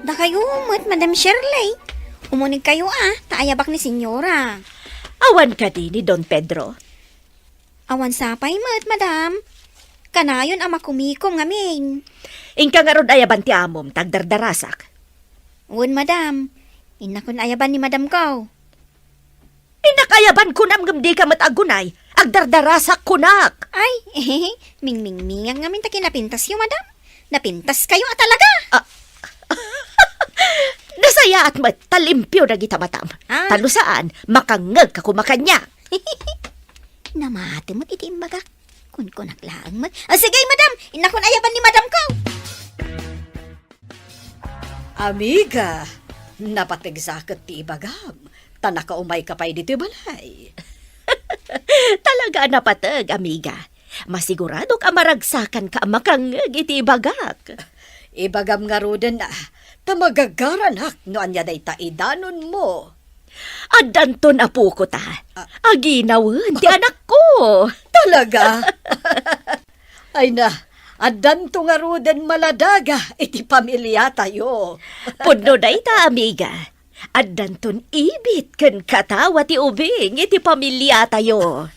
Dakayo met, Madam Shirley. Umunegkayo a, ta ayabak ni Senyora. Awan kadi ni Don Pedro? Awan sapay met, Madam. Kanayon a makumikom ngamin. Inka ngarud ayaban ti amom, ta agdardarasak. Wen, Madam. Innakon ayaban ni Madam ko. Innak ayaban kunam ngem dika met agunay. Agdardarasak kunak. Ay, mingmingmingan ngamin ta kinapintasyo, madam. Napintaskayo a talaga. Ah. Nasayaat met ta limpio dagita matam. Ah. Ta no saan, makangngeg ka koma kaniak. Namati met iti imbagak. Kunkunak laeng met. Ah, sige, madam. Innakon ayaban ni madam ko. Amiga, napateg sa ket ti ibagam, ta nakaumayka pay ditoy balay. Talaga a napateg, amiga. Masiguradok a maragsakanka a makangngeg iti ibagak. Ibagam ngaruden a, ta magagaranak no ania dayta idanonmo. Addanton apoko ta. Ah. Aginawen ti anakko. Talaga? Ay na, addanto ngaruden maladaga iti pamiliatayo. Pudno dayta, amiga. Addanton ibit ken katawa ti ubing iti pamiliatayo.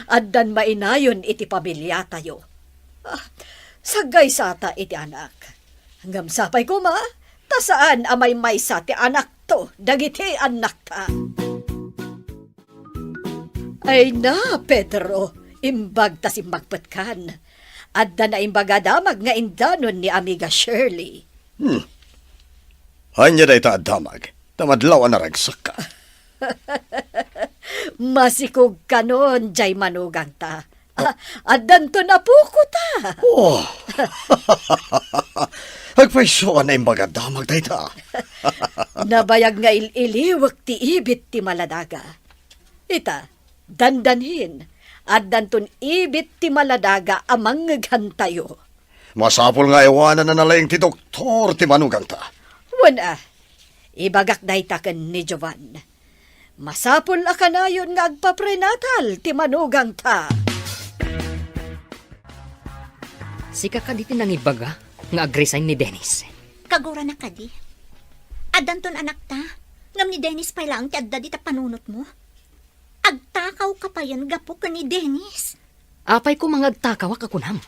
Addan mainayon iti pamiliatayo. Ah, saggaysata iti anak. Ngem sapay koma, ta saan a maymaysa ti anakto dagiti annakta. Ay na, Pedro, imbag ta simmagpetkan. Adda naimbag a damag nga indanon ni Amiga Shirley. Hmm. Ania dayta a damag? Ta madlaw a naragsakka. Masikog kanon, jay manugangta. Ah, addanton a puko ta. Oh. Agpayso a naimbag a damag dayta. Nabayag nga il-iliwek ti ibit ti maladaga. Ita, dandanhin, addanton ibit ti maladaga a mangngeghantayo. Masapul nga awanan a nalaing ti doktor ti manugangta. Wen a, ibagak dayta ken ni Jovan. Masapul a kanayon nga agpaprenatal ti manugangta. Sika kadi ti nangibaga nga agresign ni Dennis? Kaguranak kadi. Addanton anakta, ngem ni Dennis pay laeng ti adda dita panunotmo. Agtakawka payen gapu ken ni Dennis. Apay koma nga agtakawak a kunam?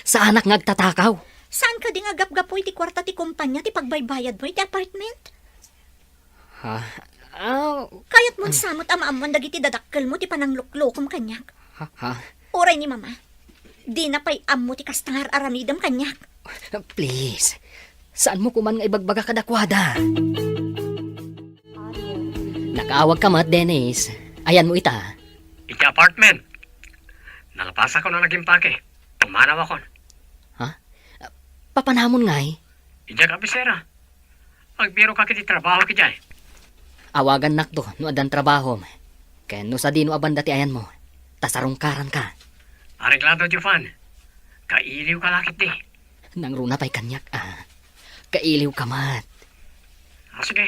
Saanak nga agtatakaw. Saan kadi nga gapgapu iti kuarta ti kumpania ti pagbaybayadmo iti apartment? Ha? Ah, kayatmon sa met a maammoan dagiti dadakkelmo ti panangluklokom kaniak. Ha? Ha? Uray ni Mama, dina pay ammo ti kasta nga ar-aramidem kaniak. Please, saanmo koman nga ibagbaga kadakuada. Nakaawagka met, Dennis. Ayanmo ita. Iti apartment. Nalapasakon a nagimpake. Pumanawakon. Ha? Papanamon ngay? Idiay kabisera. Agbiroka iti trabaho idiay. Awagannakto no addan trabahom. Ken no sadino a banda ti ayanmo, ta sarungkaranka. Areglado, Jovan. Kailiwka la ketdi. Nangruna pay kaniak, a. Kailiwka met. Ah, sige.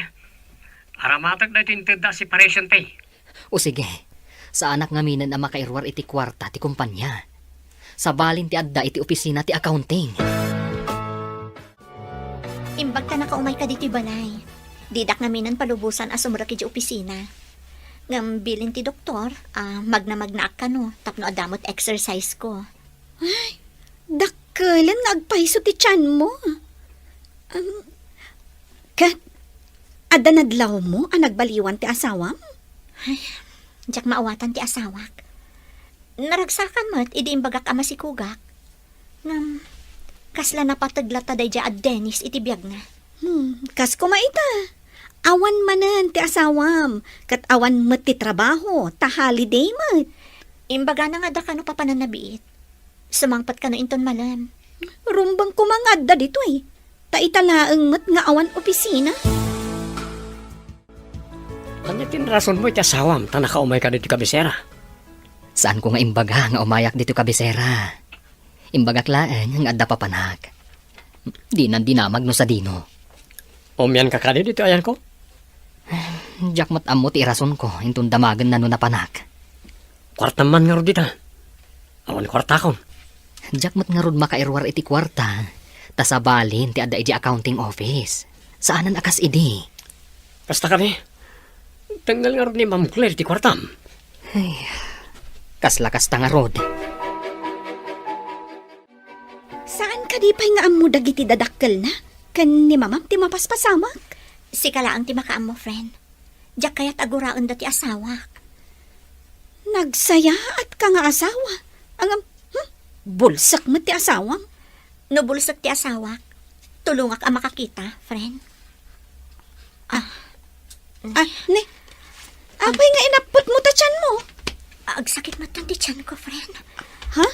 Aramatek daytoy intedda a separation pay. O sige. Saanak ngaminen a makairuar iti kuarta ti kumpania. Sabalin ti adda iti opisina ti accounting. Imbag ta nakaumayka ditoy balay. Didak ngaminen palubosan a sumrek idiay opisina. Ngem bilin ti doktor a magnamagnaak kano tapno adda met exercise ko. Ay, dakkelen nga agpayso ti tianmo. Am, ket adda nadlawmo a nagbaliwan ti asawam? Ay, diak maawatan ti asawak. Naragsakan met idi imbagak a masikogak. Ngem, kasla napateg latta daydiay a Dennis iti biagna. Hmm, kas koma ita. Awan manen ti asawam, ket awan met ti trabaho, ta holiday met. Imbagana nga adda kano papanannabiit. Sumangpet kano inton malem. Rumbeng koma nga adda ditoy. Ta ita laeng met nga awan opisina. Ania ti rasonmo iti asawam ta nakaumayka ditoy kabisera? Saanko nga imbaga nga umayak ditoy kabisera. Imbagak laeng nga adda papanak. Dinan dinamag no sadino. Umianka kadi ditoy ayanko? Diak met ammo ti irasonko inton damagenna no napanak. Kuartam man ngarud dita. Awan kuartakon. Diak met ngarud makairuar iti kuarta, ta sabalin ti adda idiay accounting office. Saanen a kas idi. Kasta kadi, dengngel ngarud ni Ma'am Claire ti kuartam. Ay, kasla kasta ngarud. Saan kadi pay nga ammo dagiti dadakkelna ken ni Mamam ti mapaspasamak? Sika laeng ti makaammo, friend. Diak kayat a guraenda ti asawak. Nagsayaatka nga asawa. Ngem, hmm? Bulsek met ti asawam. No bulsek ti asawak, tulongak a makakita, friend. Ah. Ah, ne. Apay nga inapputmo ta tianmo? Agsakit met ti tianko, friend. Ha?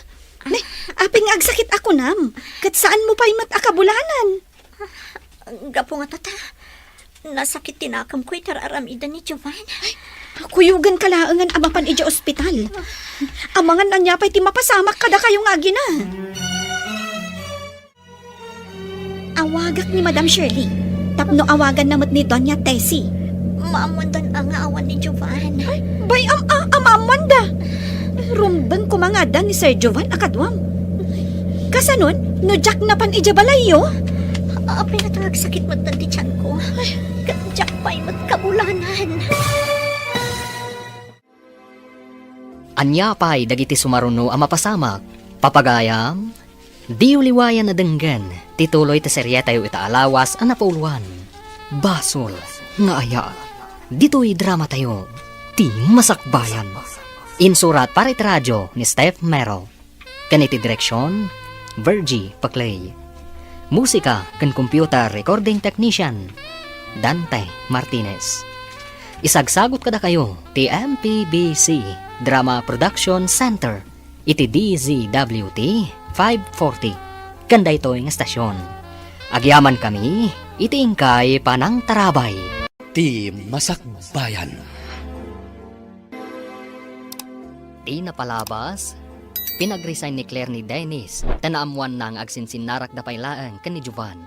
Ne, apay nga agsakit a kunam? Ket saanmo pay met a kabulanan? Gapu nga tata, nasakit ti nakemko iti ar-aramiden ni Jovan. Ay, kuyogenka laengen a mapan idiay ospital. Amangan ania pay ti mapasamak kadakayo nga agina. Awagak ni Madam Shirley, tapno awaganna met ni Doña Tessie. Maammoandan a nga awan ni Jovan. Ay, bay, am-, a-, amaammoanda. Rumbeng koma nga adda ni Sir Jovan a kaduam. Kasanon, no diak napan idiay balayyo? Apay nga agsakit met ti tianko. Ket diak pay met kabulanan. Ania pay dagiti sumaruno a mapasamak? Papagayam, diyo liwayan a denggen ti tuloy ti serietayo ita a lawas a napauluan, Basol nga Ayat. Ditoy dramatayo, ti Masakbayan. Insurat para iti radio ni Steph Merrill. Ken iti direksion, Virgie Paclay. Musika ken computer recording technician, Dante Martinez. Isagsagut kadakayo ti M P B C Drama Production Center iti D Z W T five forty, ken daytoy nga estasion. Agyamankami iti inkay panangtarabay. Ti Masakbayan. Ti napalabas, pinag-resign ni Claire ni Dennis, ta naammoanna nga agsinsinnarakda pay laeng ken ni Jovan.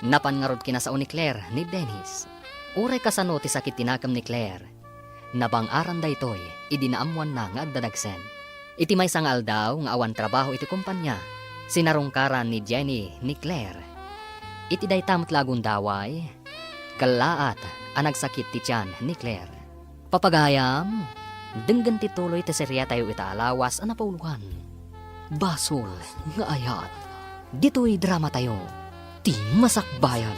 Napan ngarud kinasao ni Claire ni Dennis. Uray kasano ti sakit ti nakem ni Claire, nabang-aran daytoy idi naammoanna nga agdadagsen. Iti maysa nga aldaw nga awan trabaho iti kompania, sinarungkaran ni Jenny ni Claire. Iti dayta met la a gundaway, kellaat a nagsakit ti tian ni Claire. Papagayam, denggen ti tuloy ti seriatayo ita a lawas a napauluan. Basol nga ayat. Ditoy dramatayo, ti masakbayan.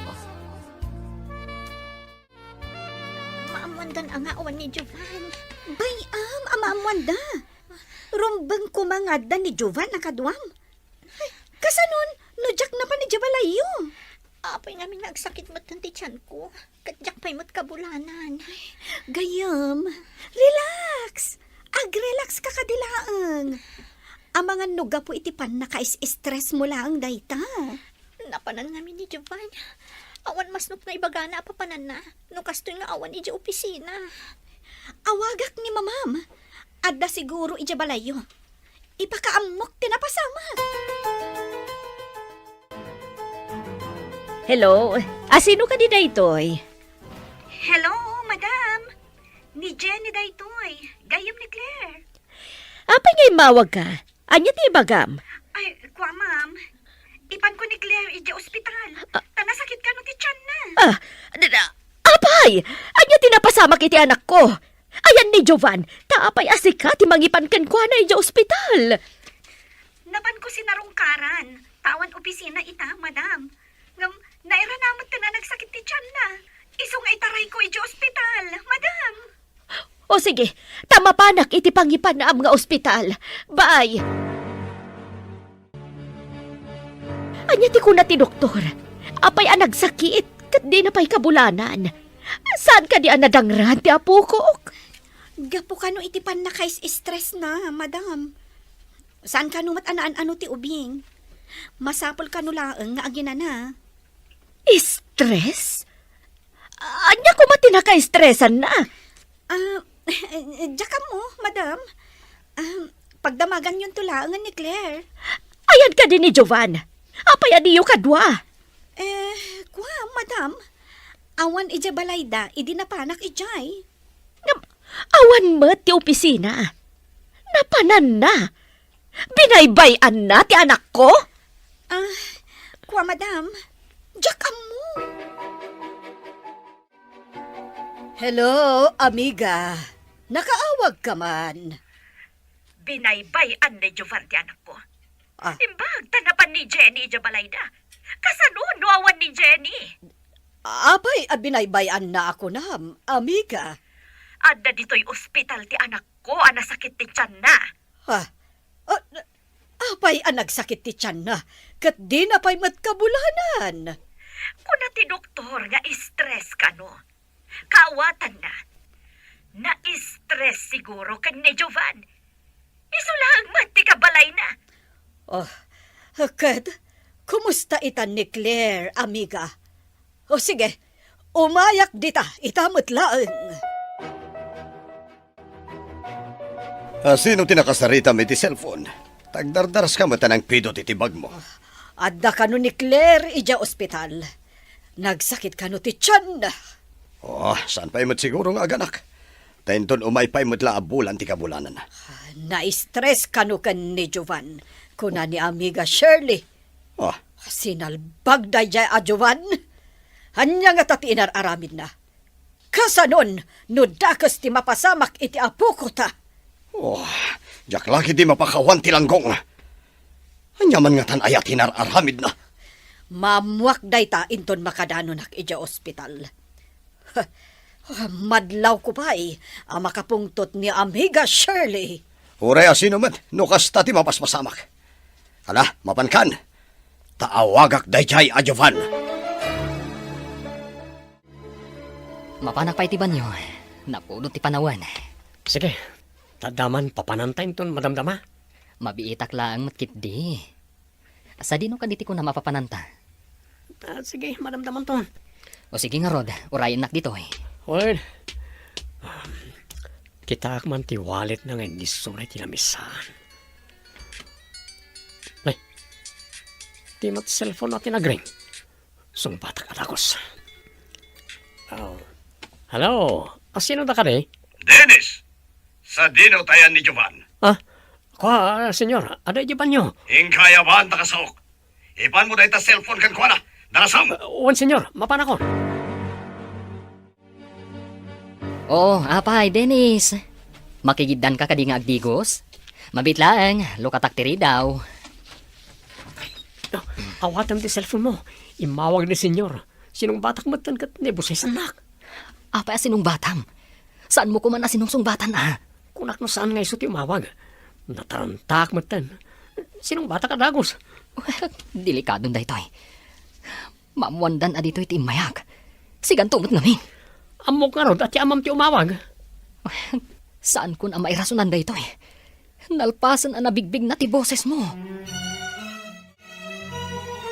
Maammoandan a nga awan ni Jovan. Bay-am a maammoanda. Rumbeng koma nga adda ni Jovan a kaduam. Ay, kasanon, no diak napan idiay balayyo? Apay ngamin nga agsakit met ti tianko, ket diak pay met kabulanan. Gayyem, relax. Agrelax ka kadi laeng. Amangan no gapu iti pannakais-stress mo laeng dayta. Napanan ngamin ni Jovan. Awan masnok nga ibagana a papananna, no kastoy nga awan idiay opisina. Awagak ni Mamam. Adda siguro idiay balayyo. Ipakaammok ti napasamak. Hello? A, sino kadi daytoy? Hello, madam. Ni Jenny daytoy. Gayyem ni Claire. Apay nga immawag ka? Ania ti ibagam? Ay, kua, ma'am. Ipanko ni Claire idiay ospital. Ah. Ta nasakit kano ti tianna. Ah, d-, d-, apay! Ania ti napasamak iti anakko? Ayan ni Jovan, ta apay a sika ti mangipan kenkuana idiay ospital? Napanko sinarungkaran, ta awan opisina ita, madam. Ngem, nairana met ti nagsakit ti tianna. Isu nga itarayko idiay ospital, madam. O sige, ta mapanak iti pangipan-am nga ospital. Bye! Ania ti kuna ti doktor? Apay a nagsakit, ket dina pay kabulanan? Saan kadi a nadangran ti apokok? Gapu kano iti pannakais-stress na, madam. Saan kano met a naan-ano ti ubing? Masapul kano laeng nga aginana. Stress? Ania koma ti nakaestresanna? Ah, diak ammo, madam. Ah, pagdamaganyonto laengen ni Claire. Ayan kadi ni Jovan? Apay a diyo kadua? Eh, kua, madam. Awan idiay balayda idi napanak idiay. Ngem, awan met ti opisina. Napananna. Binaybay-anna ti anakko? Ah, kua, madam. Diak ammo. Hello, amiga. Nakaawag ka man? Binaybay-an ni Jovan ti anakko. Ah. Imbag ta napan ni Jenny idiay balayda. Kasano no awan ni Jenny? Apay a binaybay-anna a kunam, amiga? Adda ditoy ospital ti anakko a nasakit ti tianna. Ha? Ah, apay a nagsakit ti tianna, ket dina pay met kabulanan? Kuna ti doktor nga stress kano. Kaawatanna, na-stress siguro ken ni Jovan. Isu laeng met ti kabalayna. Oh, ket kumusta itan ni Claire, amiga? O sige, umayak dita, ita met laeng. Ah, sino ti nakasaritam iti cellphone? Tagdardaraska met a nangpidot iti bagmo. Adda kano ni Claire idiay ospital. Nagsakit kano ti tianna. Oh, saan pay met siguro nga aganak? Ta inton umay pay met la a bulan ti kabulanan. Na-stress kano ken ni Jovan, kuna ni amiga Shirley. Ah. Sinalbag daydiay a Jovan. Ania ngata ti inar-aramidna? Kasanon no dakes ti mapasamak iti apokota? Oh, diak la ketdi mapakawan ti langgong. Ania man ngatan aya ti inar-aramidna? Maammoak dayta inton makadanonak idiay ospital. Ah, madlawko pay a makapungtot ni Amiga Shirley. Uray a sino met, no kasta ti mapaspasamak. Ala, mapankan. Ta awagak daydiay a Jovan. Mapanak pay ti banio. Napudot ti panawen. Sige, ta adda man papananta inton madamdama. Mabiitak laeng met ketdi. Sadino kadi ti kunam a papananta? Ah, sige, madamdamanton. O sige ngarud, urayennak ditoy. Wen, kitaak man ti wallet na nga innisso na iti lamisaan. Ay, ti met cellphone na ti nagring. Sungbatak a dagus. Oh. Hello, asino da kadi? Dennis! Sadino tayan ni Jovan? Ah, kua, senyor, adda idiay banio. Inka ayaban ta kasaok. Ipanmo dayta cellphone kenkuana. Darasem! Ah, wen, senyor, mapanakon. Oo, apay, Dennis. Makigiddanka kadi nga agdigos? Mabiit laeng, lukatak ti ridaw. Ah, awatem ti cellphone mo. Immawag ni senyor. Sinungbatak metten ket naibusesennak. Apay a sinungbatam? Saanmo koma a sinungsungbatan a? Kunak no saan nga isu ti umawag. Natarantaak metten. Sinungbatak a dagus. Well, delikadon daytoy. Maammoandan a ditoy ti immayak. Siganto met ngamin. Ammok ngarud a ti amam ti umawag. Saankon a mairasonan daytoy. Nalpasen a nabigbigna ti bosesmo.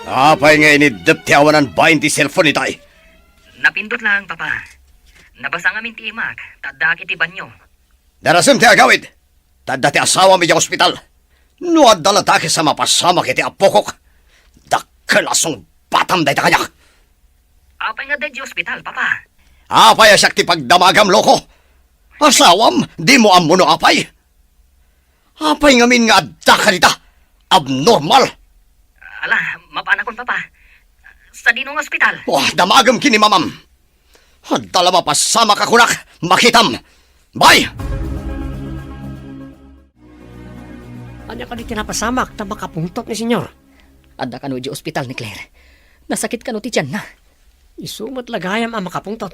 Apay nga iniddep ti awanan bain ti cellphone itay? Napindot laeng, Papa. Nabasa ngamin ti imak, ta addaak iti banio. Darasem ti agawid, ta adda ti asawam idiay ospital. No adda la dakes a mapasamak iti apokok, dakkel a sungbatam dayta kaniak. Apay nga adda idiay ospital, Papa? Apay a siak ti pagdamagam, loko? Asawam, dimo ammo no apay? Apay ngamin nga adda kadita? Abnormal! Ala, mapanakon, Papa. Sadino nga ospital? Wah, damagem ken ni mamam. Adda la mapasamak a kunak, makitam. Bye! Ania kadi ti napasamak ta makapungtot ni Senyor? Adda kano idiay ospital ni Claire. Nasakit kano ti tianna. Isu met la gayam a makapungtot.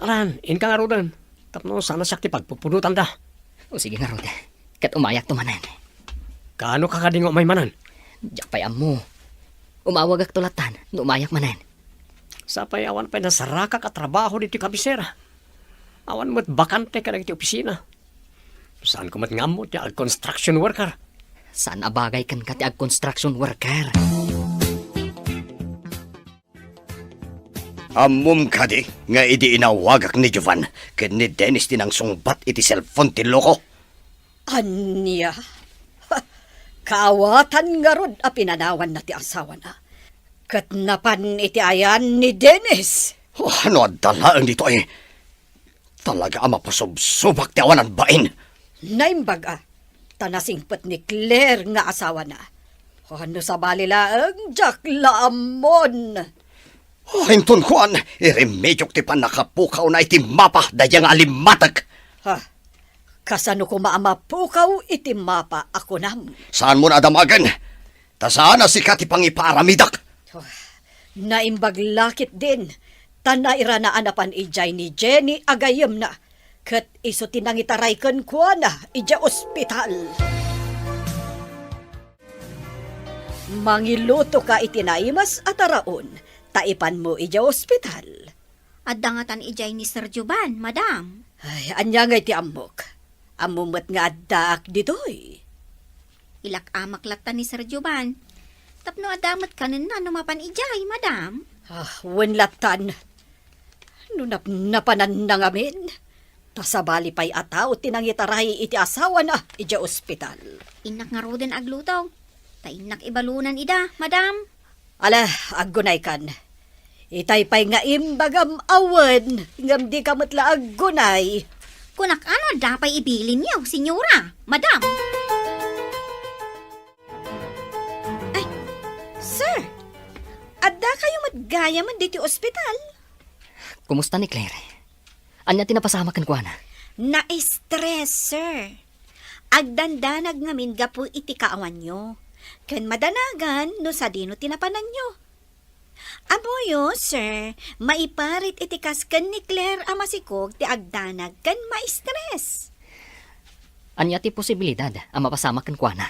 Alan, inka ngaruden, tapno saan a siak ti pagpupudotanda. O sige ngarud, ket umayakto manen. Kaano ka kadi nga umay manen? Diak pay ammo. Umawagakto lattan no umayak manen. Sapay awan pay nasarakak a trabaho ditoy kabisera. Awan met bakante kadagiti opisina. Saanko met nga ammo ti ag-construction worker. Saan a bagay kenka ti ag-construction worker. Ammom kadi nga idi inawagak ni Jovan ken ni Dennis ti nangsungbat iti cellphone ti loko? Ania? Ha, kaawatan ngarud a pinanawanna ti asawana. Ket napan iti ayan ni Dennis. Oh, no adda laeng ditoy. Talaga a mapasubsubak ti awanan bain. Naimbag a, ta nasingpet ni Claire nga asawana. Oh, no sabali laeng, diak la ammon. Oh, inton kuan, iremediok ti pannakapukawna iti mapa daydiay nga alimmatek. Ha? Kasano koma a mapukaw iti mapa a kunam? Saanmon a damagen, ta saan a sika ti pangipaaramidak. Oh, naimbag la ketdin, ta nairana a napan idiay ni Jenny a gayyemna, ket isu ti nangitaray kenkuana idiay ospital. Mangilutoka iti naimas a taraon, ta ipanmo idiay ospital. Adda ngatan idiay ni Sir Jovan, madam. Ay, ania ngay ti ammok? Ammo met nga addaak ditoy. Ilak-amak latta ni Sir Jovan. Tapno adda met kanenna no mapan idiay, madam. Ah, wen lattan. No napnapananna ngamin, ta sabali pay a tao ti nangitaray iti asawana idiay ospital. Innak ngaruden agluto. Ta innak ibalunan ida, madam. Ala, aggunaykan. Itay pay nga imbagam a wen, ngem dika met la aggunay. Kunak ano adda pay ibilinyo, senyora, madam? Ay, sir, adda kayo met gayamen ditoy ospital? Kumusta ni Claire? Ania ti napasamak kenkuana? Na-stress, sir. Agdandanag ngamin gapu iti kaawanyo. Ken madanagan no sadino ti napananyo. Ammoyo, sir, maiparit iti kas ken ni Claire a masikog ti agdanag ken maistres. Ania ti posibilidad a mapasamak kenkuana?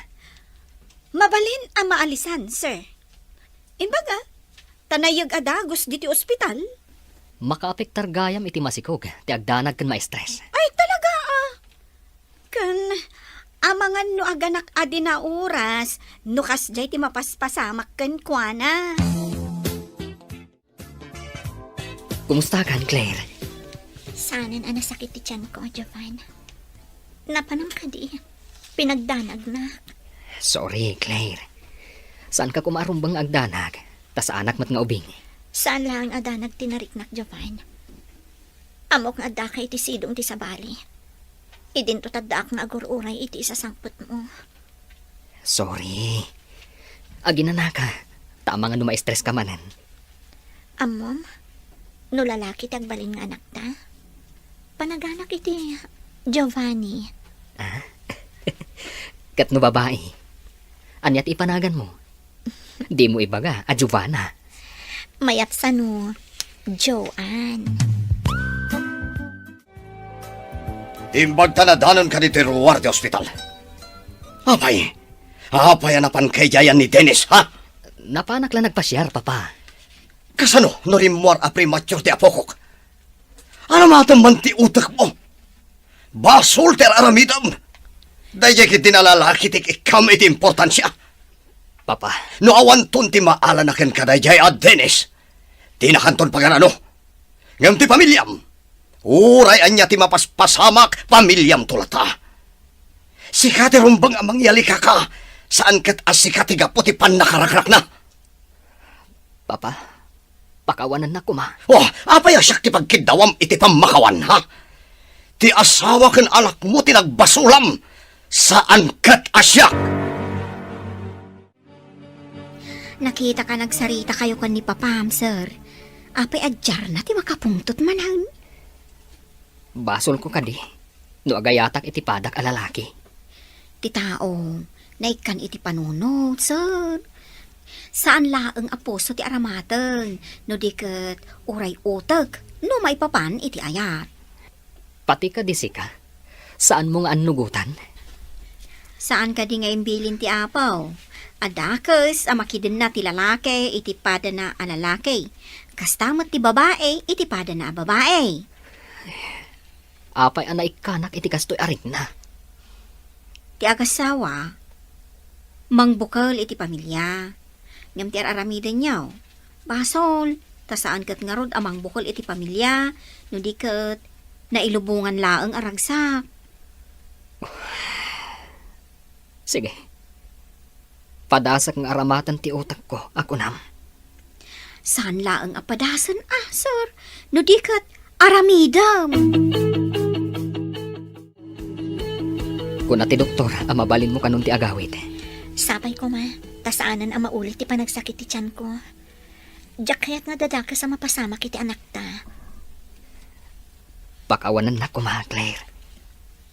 Mabalin a maalisan, sir. Imbaga, ta naiyeg a dagus ditoy ospital. Makaapektar gayam iti masikog ti agdanag ken maistres. Ay, talaga, ah. Ken, amangan no aganak a di nauras, no kasdiay ti mapaspasamak kenkuana. Kumustakan, Claire? Saanen a nasakit ti tianko, Jovan. Napanam kadi, pinagdanagnak. Sorry, Claire. Saanka koma a rumbeng nga agdanag, ta saanak met nga ubing. Saan laeng a danag ti nariknak, Jovan. Ammok nga addaka iti sidong ti sabali. Idinto ti addaak nga agur-uray iti isasangpetmo. Sorry. Aginanaka, ta amangan no maistres ka manen. Ammom, no lalaki ti agbalin nga anakta, panaganak iti Giovanni. Ah? Ket no babai, ania ti ipanaganmo? Dimo ibaga a Giovanna. Mayat sano, Joanne. Imbag ta nadanonka ditoy ruar ti ospital. Apay? Apay a napanka idiay ni Dennis, ha? Napanak la nagpasiar, Papa. Kasano no rimmuar a premature ti apokok? Aramatem man ti utekmo. Basol ti ar-aramidem. Daydiay ketdin a lalaki ti ikkam iti importansia. Papa. No awanton ti maala kenka daydiay a Dennis, dinakanton paganano. Ngem ti pamiliam, uray ania ti mapaspasamak, pamiliamto latta. Sika ti rumbeng a mangiyalikaka, saan ket a sika ti gapu ti pannakarakrakna. Papa, pakawanennak koma. Oh, apay a siak ti pagkiddawam iti pammakawan, ha? Ti asawa ken anakmo ti nagbasolam, saan ket a siak. Nakitaka nagsaritakayo ken ni Papam, sir. Apay a diarna ti makapungtot manen? Basolko kadi no agayatak iti padak a lalaki. Ti tao, naikkan iti panunot, sir. Saan laeng a puso ti aramaten, no di ket uray utek, no maipapan iti ayat. Pati kadi sika, saanmo nga annugotan? Saan kadi nga imbilin ti Apo a dakes a makidenna ti lalaki iti padana a lalaki, kasta met ti babai iti padana a babai? Apay a naikkanak iti kastoy a rikna? Ti agasawa, mangbukel iti pamilia. Ngem ti ar-aramidenyo, basol, ta saan ket ngarud a mangbukel iti pamilia, no di ket nailubongan laeng a ragsak. Sige. Padasek nga aramaten ti utekko a kunam. Saan laeng a padasen, ah, sir, no di ket aramidem. Kuna ti doktor a mabalinmo kanon ti agawid. Sapay koma, ta saanen a maulit ti panagsakit ti tianko. Diak kayat nga dadakes a mapasamak iti anakta. Pakawanennak koma, Claire.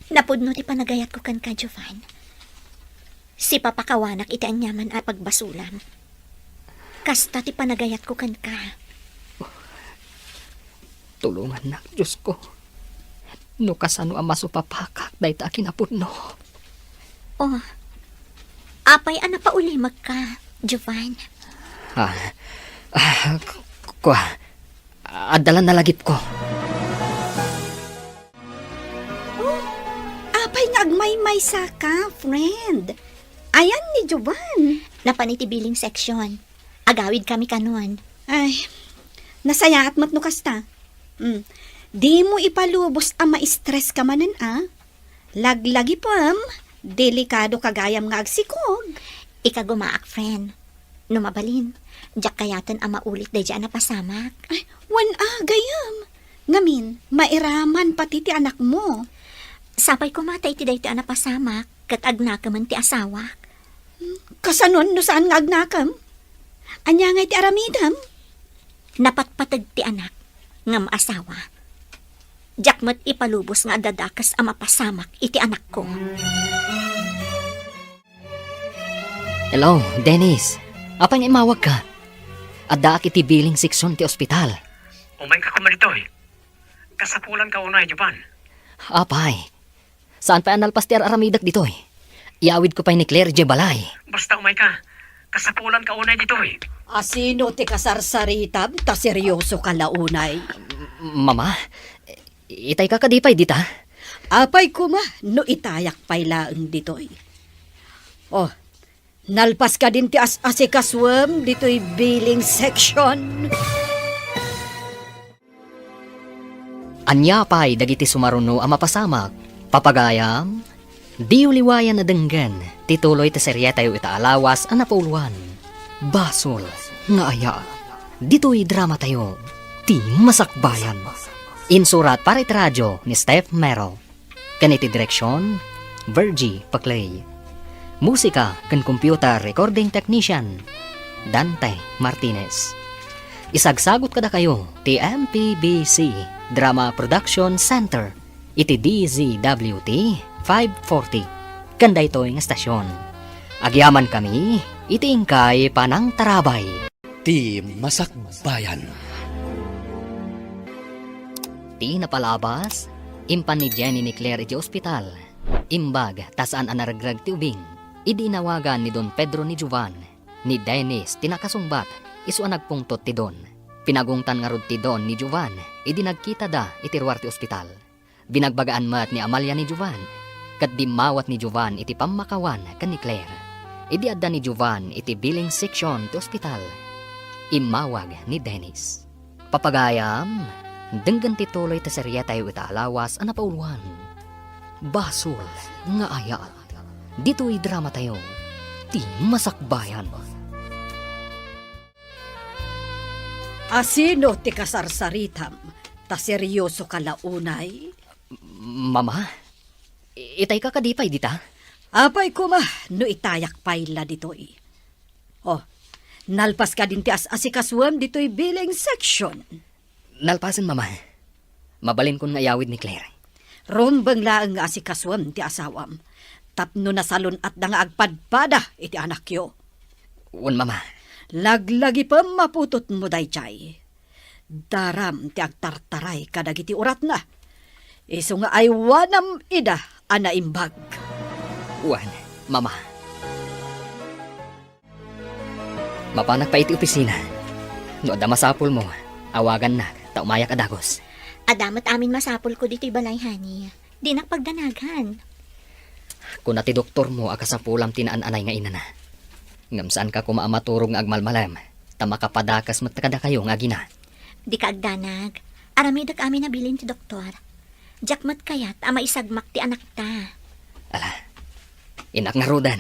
Napudno ti panagayatko kenka, Jovan. Sipapakawanak iti aniaman a pagbasolam. Kasta ti panagayatko kenka. Tulongannak, Diosko, no kasano a masupapakak dayta a kinapudno. Oh, apay a napaulimekka, Jovan? Ah, ah, k-, kua, adda la nalagipko. Oh, apay nga agmaymaysa ka, friend? Ayan ni Jovan. Napan iti billing section. Agawid kami kanon. Ay, nasayaat met no kasta. Hmm. Dimo ipalubos a ma-stress ka manen, a? Laglagipem, delikado ka gayam nga agsikog. Ikagumaak, friend. No mabalin, diak kayaten a maulit daydiay a napasamak. Ay, wen a, gayam. Ngamin, mairaman pati ti anakmo. Sapay koma ta iti daytoy a napasamak, ket agnakemen ti asawak. Hmm, kasanon no saan nga agnakem? Ania ngay ti aramidem? Napatpateg ti anak, ngem asawa. Diak met ipalubos nga adda dakes a mapasamak iti anakko. Hello, Dennis. Apay nga immawagka? Addaak iti billing section ti ospital. Umayka koma ditoy. Kasapulanka unay, Jovan. Apay, saan pay a nalpas ti ar-aramidek ditoy? Iyawidko pay ni Claire idiay balay. Basta umayka. Kasapulanka unay ditoy. Asino ti kasarsaritam ta seryosoka la unay? M-, Mama, itayka kadi pay dita? Apay koma no itayak pay laeng ditoy. Oh, nalpas kadin ti as-asikasuem ditoy billing section? Ania pay dagiti sumaruno a mapasamak? Papagayam, diyo liwayan a denggen ti tuloy ti serietayo ita a lawas a napauluan, Basol nga Aya. Ditoy dramatayo, Ti Masakbayan. Insurat para iti radio ni Steph Mero. Ken iti direksion, Virgie Paclay. Musika ken computer recording technician, Dante Martinez. Isagsagut kadakayo ti M P B C Drama Production Center iti D Z W T five forty ken daytoy nga estasion. Agyamankami iti inkay panangtarabay. Ti Masakbayan. Ti napalabas, impan ni Jenny ni Claire iti ospital. Imbag ta saan a naregreg ti ubing. Idi inawagan ni Don Pedro ni Jovan, ni Dennis ti nakasungbat, isu a nagpungtot ti Don. Pinagungtan ngarud ti Don ni Jovan idi nagkitada iti ruar ti ospital. Binagbagaan met ni Amalia ni Jovan, ket dimmawat ni Jovan iti pammakawan ken ni Claire. Idi adda ni Jovan iti billing section ti ospital, immawag ni Dennis. Papagayam, denggen ti tuloy ti serietayo ita a lawas a napauluan, Basol nga Aya. Ditoy dramatayo, Ti Masakbayan. Asino ti kasarsaritam ta seryosoka la unay? Mama, itayka kadi pay dita? Apay koma no itayak pay la ditoy. Oh, nalpas kadin ti as-asikasuem ditoy billing section? Nalpasen, Mama. Mabalinkon nga iyawid ni Claire. Rumbeng laeng nga asikasuem ti asawam tapno nasalun-atda nga agpadpada iti anakyo. Wen, Mama. Laglagipem a putotmo daydiay. Daram ti agtartaray kadagiti uratna. Isu nga aywanam ida a naimbag. Wen, Mama. Mapanak pay iti opisina. No adda masapulmo, awagannak ta umayak a dagus. Adda met amin masapulko ditoy balay, honey. Dinak pagdanaghan. Kuna ti doktormo a kasapulam ti naan-anay nga inana. Ngem saanka koma a maturog nga agmalmalem, ta makapadakas met kadakayo nga agina. Dika agdanag. Aramidek amin a bilin ti doktor. Diak met kayat a maisagmak ti anakta. Ala, innak ngaruden.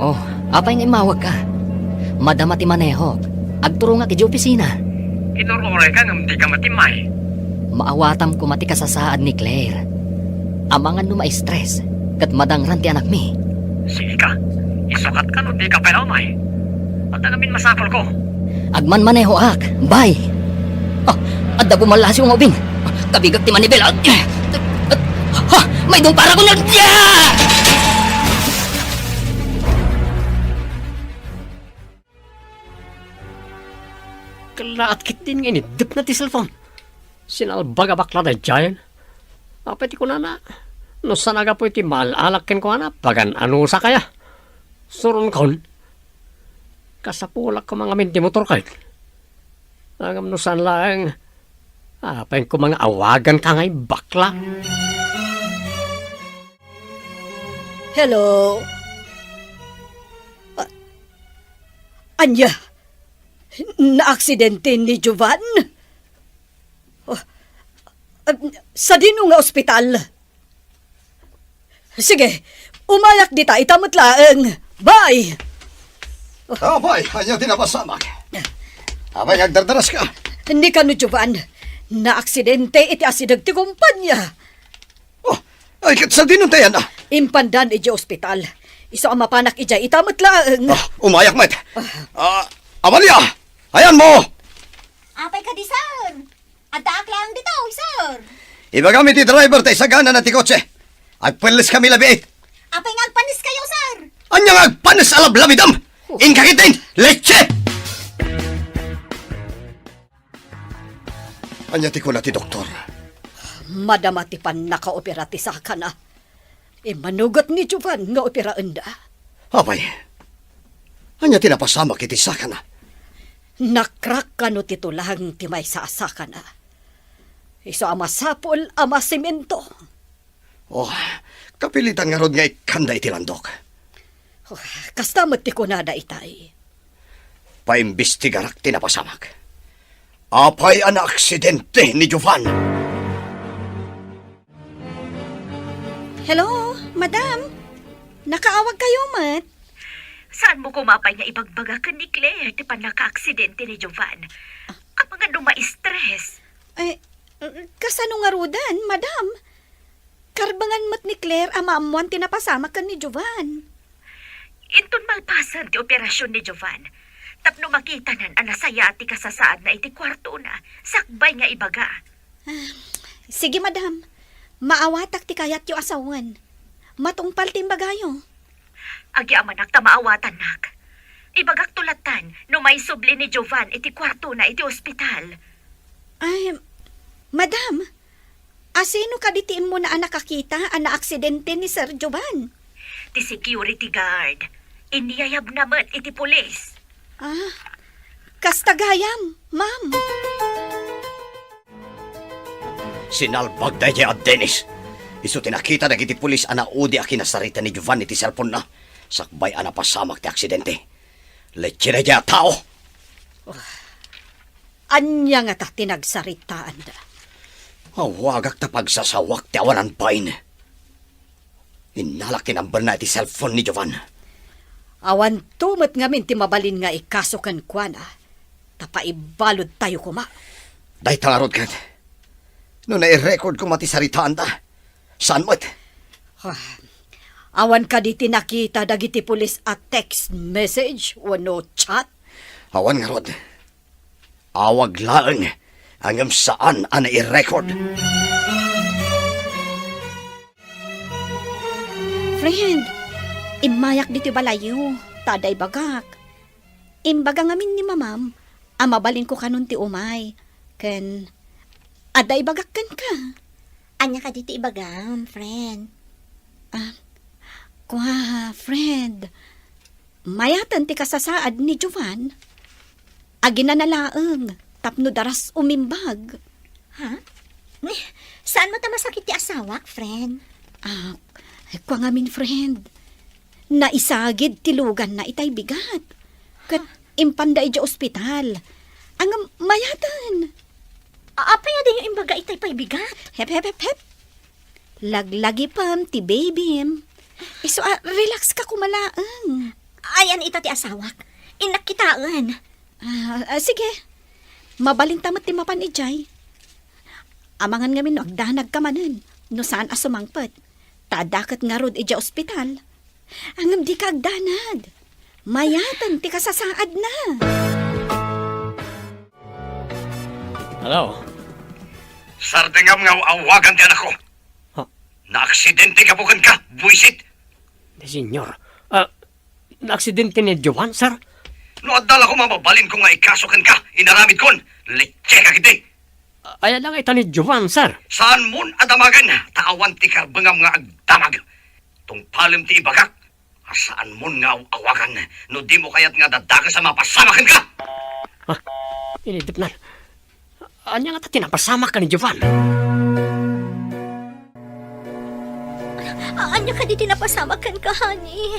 Oh, apay nga immawagka? Madama ti manehok. Agturongak idiay opisina. Inur-urayka ngem dika met immay. Maawatam koma ti kasasaad ni Claire. Amangan no ma-stress ket madangran ti anakmi. Sige ka. Isukatka no dika pay la umay. Adda ngamin masapulko. Agmanmanehoak. Bye. Ah, adda bumallasiw nga ubing. Kabigak ti manibela. Ha! Maidong para ko na. Kallaat ketdin nga iniddepna ti cellphone. Sinalbag a bakla daydiayen. Apay ti kunana? No saan a gapu iti maal-alak kenkuana, pagan-anusak aya? Suronkon. Kasapulak koma ngamin ti motor ket. Ngem no saan laeng, apay koma nga awaganka ngay bakla? Hello? A-, ania? Naaksidente ni Jovan? Oh, ah, sadino nga ospital? Sige, umayak dita, ita met laeng. Bye! Oh, bay, ania ti napasamak? Apay nga agdardaraska? Ni kano, Jovan, naaksidente iti asideg ti kumpanya. Oh, ay, ket sadino ti ayanna? Impandan idiay ospital. Isu a mapanak idiay, ita met laeng. Ah, umayak met. Ah. Ah, Amalia, ayanmo! Apay kadi, sir? Addaak laeng ditoy, sir. Ibagam iti driver ta isaganana ti kotse. Agpelleskami labiit. Apay nga agpanneskayo, sir? Ania nga agpannes a lablabidam? Inka ketdin, leche! Ania ti kuna ti doktor? Madama ti pannakaopera ti sakana. Immanugot ni Jovan nga operaenda. Apay, ania ti napasamak iti sakana? Nakrak kano ti tulang ti maysa a sakana. Isu a masapul a masemento. Oh, kapilitan ngarud nga ikkanda iti landok. Oh, kasta met ti kunada itay. Paimbestigarak ti napasamak. Apay a naaksidente ni Jovan? Hello, madam. Nakaawag kayo met? Saanmo koma pay nga ibagbaga ken ni Claire ti pannakaaksidente ni Jovan? Amangan no ma-stress. Ay, kasano ngaruden, madam? Karbengan met ni Claire a maammoan ti napasamak ken ni Jovan. Inton malpasen ti operasyon ni Jovan, tapno makitanan a nasayaat ti kasasaadna iti kuartona, sakbay nga ibaga. Ah, sige, madam. Maawatak ti kayatyo a sawen. Matungpal ti imbagayo. Agyamanak ta maawatannak. Ibagakto lattan no maisubli ni Jovan iti kuartona iti ospital. Ay, madam, asino kadi ti immuna a nakakita a naaksidente ni Sir Jovan? Ti security guard. Inyayabna met iti pulis. Ah, kasta gayam, ma'am. Sinalbag daydiay a Dennis. Isu ti nakita dagiti pulis a naudi a kinasarita ni Jovan iti cellphone-na, sakbay a napasamak ti aksidente. Leche daydiay a tao! Ania ngata ti nagsaritaanda? Awagak ta pagsasawak ti awanan bain. Innalak ti number-na iti cellphone ni Jovan. Awanto met ngamin ti mabalin nga ikaso kenkuana, ta paibaludtayo koma. Dayta ngarud ket, no nai-record koma ti saritaanda, saan met? Ah, awan kadi ti nakita dagiti pulis a text message wenno chat? Awan ngarud. Awag laeng, ngem saan a nai-record. Friend, immayak ditoy balayyo, ta adda ibagak. Imbaga ngamin ni mamam a mabalinko kanon ti umay, ken adda ibagak kenka. Ania kadi ti ibagam, friend? Ah, kua, friend. Mayaten ti kasasaad ni Jovan. Aginana laeng tapno daras umimbag. Ha? Saan met a masakit ti asawak, friend? Ah, kua ngamin, friend. Naisagid ti luganna itay bigat. Ket impanda idiay ospital. Ngem mayaten. A-, apay a diyo imbaga itay pay bigat? Hep, hep, hep, hep. Laglagipem ti babym. Isu a, relax ka koma laeng. Ayan ita ti asawak. Innak kitaen. Ah, ah, sige. Mabalinta met ti mapan idiay. Amangan ngamin no agdanagka manen, no saan a sumangpet. Ta adda ket ngarud idiay ospital. Ngem dika agdanag. Mayaten ti kasasaadna. Hello? Sardengam nga aw-awagan ti anakko. Ha? Naaksidente gapu kenka, buisit. Di, senyor. Ah, naaksidente ni Jovan, sir? No adda la koma mabalinko nga ikaso kenka, inaramidkon. Lecheka ketdi. Aya la nga ita ni Jovan, sir? Saanmon a damagen, ta awan ti karbengam nga agdamag. Tungpalem ti ibagak, a saanmon nga aw-awagan no dimo kayat nga dadakes a mapasamak kenka. Ah, inidipnan. Ania ngata ti napasamak ken ni Jovan? A-, ania kadi ti napasamak kenka, honey?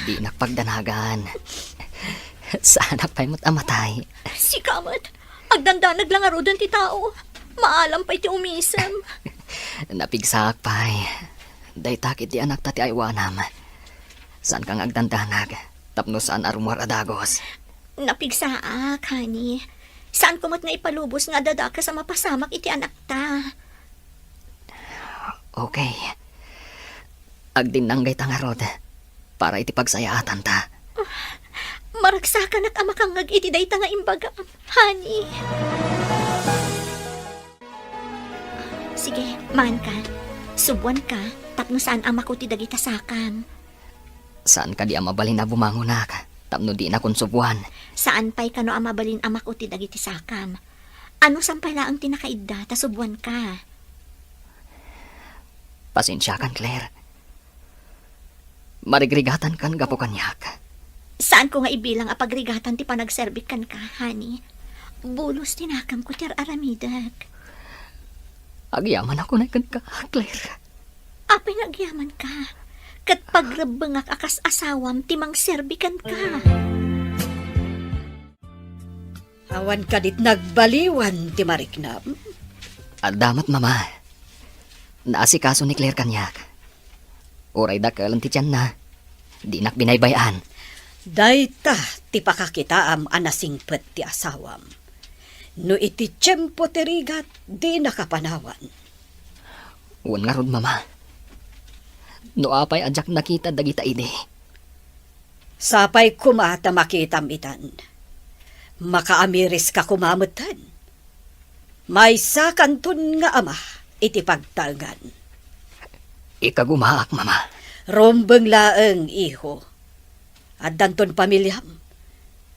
Dinak pagdanagan. Saanak pay met a matay. Sika met, agdandanag la ngaruden ti tao. Maalam pay ti umisem. Napigsaak pay. Dayta ketdi anakta ti aywanam. Saanka nga agdandanag tapno saan a rummuar a dagus. Napigsaak, honey. Saanko met nga ipalubos nga adda dakes a mapasamak iti anakta. Okay. Agdinnanggayta ngarud para iti pagsayaatanta. Maragsakanak a makangngeg iti dayta nga imbagam, honey. Sige, maanka. Subuanka tapno saan a maku ti dagita sakam. Saan kadi a mabalin a bumangonak tapno dinakon subuan? Saan pay kano a mabalin a makuti dagiti sakam? Anusam pay laeng ti nakaidda ta subuanka? Pasensiakan, Claire. Marigrigatankan gapu kaniak. Saanko nga ibilang a pagrigatan ti panagserbik kenka, honey. Bulos ti nakamko ti ar-aramidek. Agyamanak unay kenka, Claire. Apay nga agyamanka? Ket pagrebbengak a kas asawam ti mangserbi kenka. Awan kadit nagbaliwan ti mariknam? Adda met, Mama. Naasikaso ni Claire kaniak. Uray dakkel ti tianna, dinak binaybay-an. Dayta ti pakakitaam a nasingpet ti asawam. No iti tiempo ti rigat, dinaka panawan. Wen ngarud, Mama. No apay a diak nakita dagita idi? Sapay koma ta makitam itan. Makaamiriska koma metten. Maysakanton nga ama iti pagtaengan. Ikagumaak, Mama. Rumbeng laeng, iho. Addanton pamiliam.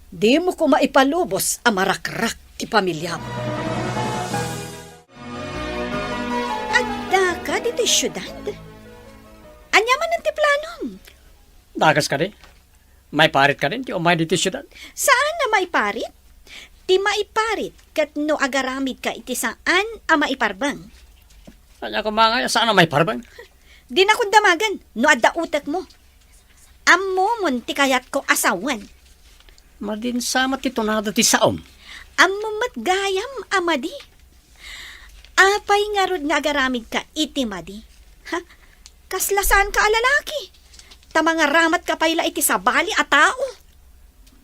Dimo koma ipalubos a marakrak ti pamiliam. Addaka ditoy siudad? Ania manen ti planom? Dagas kadi? Maiparit kadin ti umay ditoy siudad? Saan a maiparit? Ti maiparit ket no agaramidka iti saan a maiparbeng. Ania koma nga saan a maiparbeng? Dinakon damagen no adda utekmo. Ammomon ti kayatko a sawen. Madin sa met ti tunada ti saom. Ammom met gayam a madi. Apay ngarud nga agaramidka iti madi? Ha? Kasla saanka a lalaki? Ta mangaramatka pay la iti sabali a tao.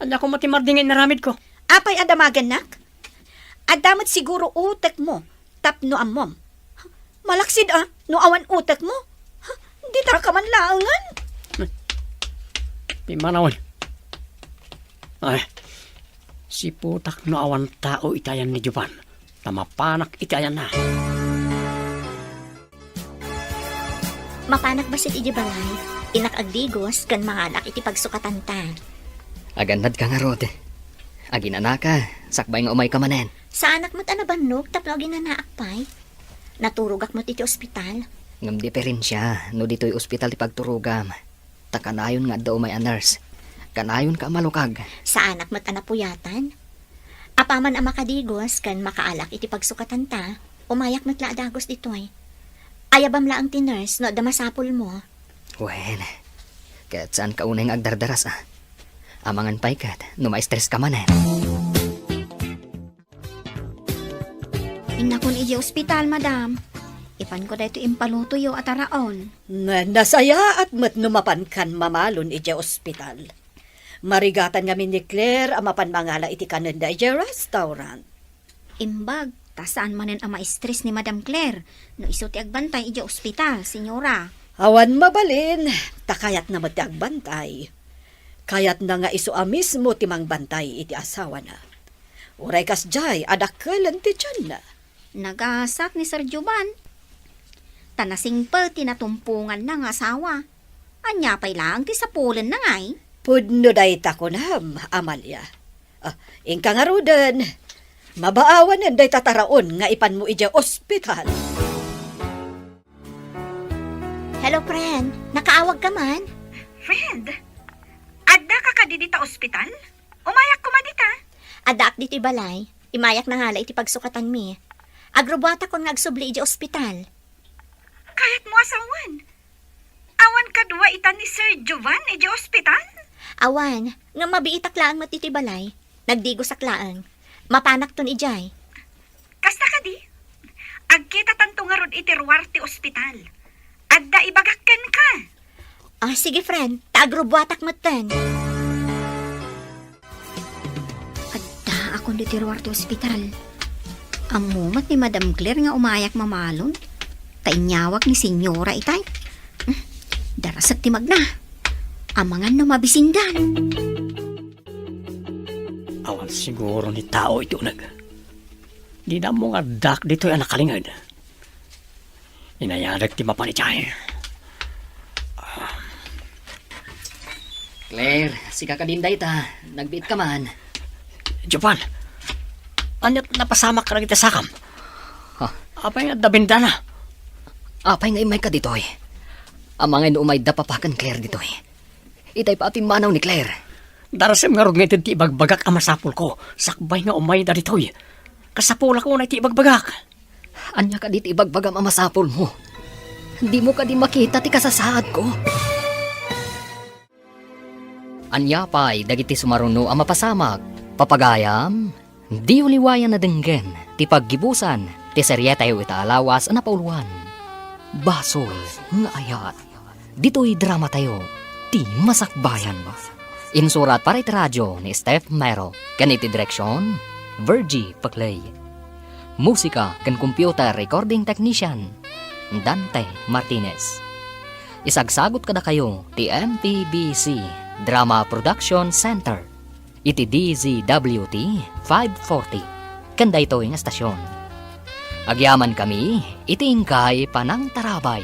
Ania koma ti madi nga inaramidko? Apay a damagennak? Adda met siguro utekmo tapno ammom. Malaksid a, no awan utekmo. Ditaka man laengen. Pimmanawen. Ay, siputak no awan tao iti ayan ni Jovan, ta mapanak iti ayanna. Mapanak bassit idiay balay, innak agdigos ken mangalak iti pagsukatanta. Agannadka ngarud. Aginanaka, sakbay nga umayka manen. Saanak met a nabannog tapno aginanaak pay. Naturogak met iti ospital. Ngem diferensia no ditoy ospital ti pagturogam. Ta kanayon nga adda umay a nurse. Kanayonka a malukag. Saanak met a napuyatan. Apaman a makadigos ken makaalak iti pagsukatanta, umayak met la a dagus ditoy. Ayabam laeng ti nurse no adda masapulmo. Wen, ket saanka unay nga agdardaras a. Amangan pay ket no ma-stress ka manen. Innakon idiay ospital, madam. Ipanko daytoy impalutoyo a taraon. Na, nasayaat met no mapankan mamalon idiay ospital. Marigatan ngamin ni Claire a mapan mangala iti kanenda idiay restaurant. Imbag, ta saan manen a ma-stress ni Madam Claire no isu ti agbantay idiay ospital, senyora. Awan mabalin, ta kayatna met ti agbantay. Kayatna nga isu a mismo ti mangbantay iti asawana. Uray kasdiay a dakkelen ti tianna. Nagasat ni Sir Jovan. Ta nasingpet ti natumponganna nga asawa. Ania pay laeng ti sapulenna ngay? Pudno dayta kunam, Amalia. Ah, inka ngaruden. Mabaawanen dayta taraon nga ipanmo idiay ospital. Hello, friend. Nakaawagka man? Friend, addaka kadi dita ospital? Umayak koma dita. Addaak ditoy balay. Imayak nangala iti pagsukatanmi. Agrubuatakon nga agsubli idiay ospital. Kayatmo a sawen? Awan kadua ita ni Sir Jovan idiay ospital? Awan, ngem mabiitak laeng met iti balay. Nagdigosak laeng. Mapanakton idiay. Kasta kadi? Agkitatanto ngarud iti ruar ti ospital. Adda ibagak kenka. Ah, sige, friend. Ta agrubuatak metten. Addaakon ditoy ruar ti ospital. Ammo met ni Madam Claire nga umayak mamalon. Ta inyawag ni Senyora itay. Hmm, darasek ti magna. Amangan no mabisindan. Awan siguro ni tao iti uneg. Dina ammo nga addak ditoy a nakalinged. Inayadek ti mapan idiay. Ah. Claire, sika kadin dayta. Nagbiit ka man. Jovan, ania ti napasamak kadagiti sakam? Ha? Apay nga adda bendana? Apay nga immayka ditoy? Amangan no umayda papa ken Claire ditoy. Itay pay a pimmanaw ni Claire. Darasem ngarud nga ited ti ibagbagak a masapulko, sakbay nga umayda ditoy. Kasapulak unay ti ibagbagak. Ania kadi ti ibagbagam a masapulmo? Dimo kadi makita ti kasasaadko? Ania pay dagiti sumaruno a mapasamak? Papagayam, diyo liwayan a denggen ti paggibusan ti serietayo ita a lawas a napauloan. Basol nga ayat. Ditoy dramatayo, ti Masakbayan. Insurat para iti radio ni Steph Mero, ken iti direksion, Virgie Paclay. Musika ken computer recording technician, Dante Martinez. Isagsagut kadakayo ti M P B C Drama Production Center iti D Z W T five forty ken daytoy nga estasion. Agyamankami iti inkay panangtarabay.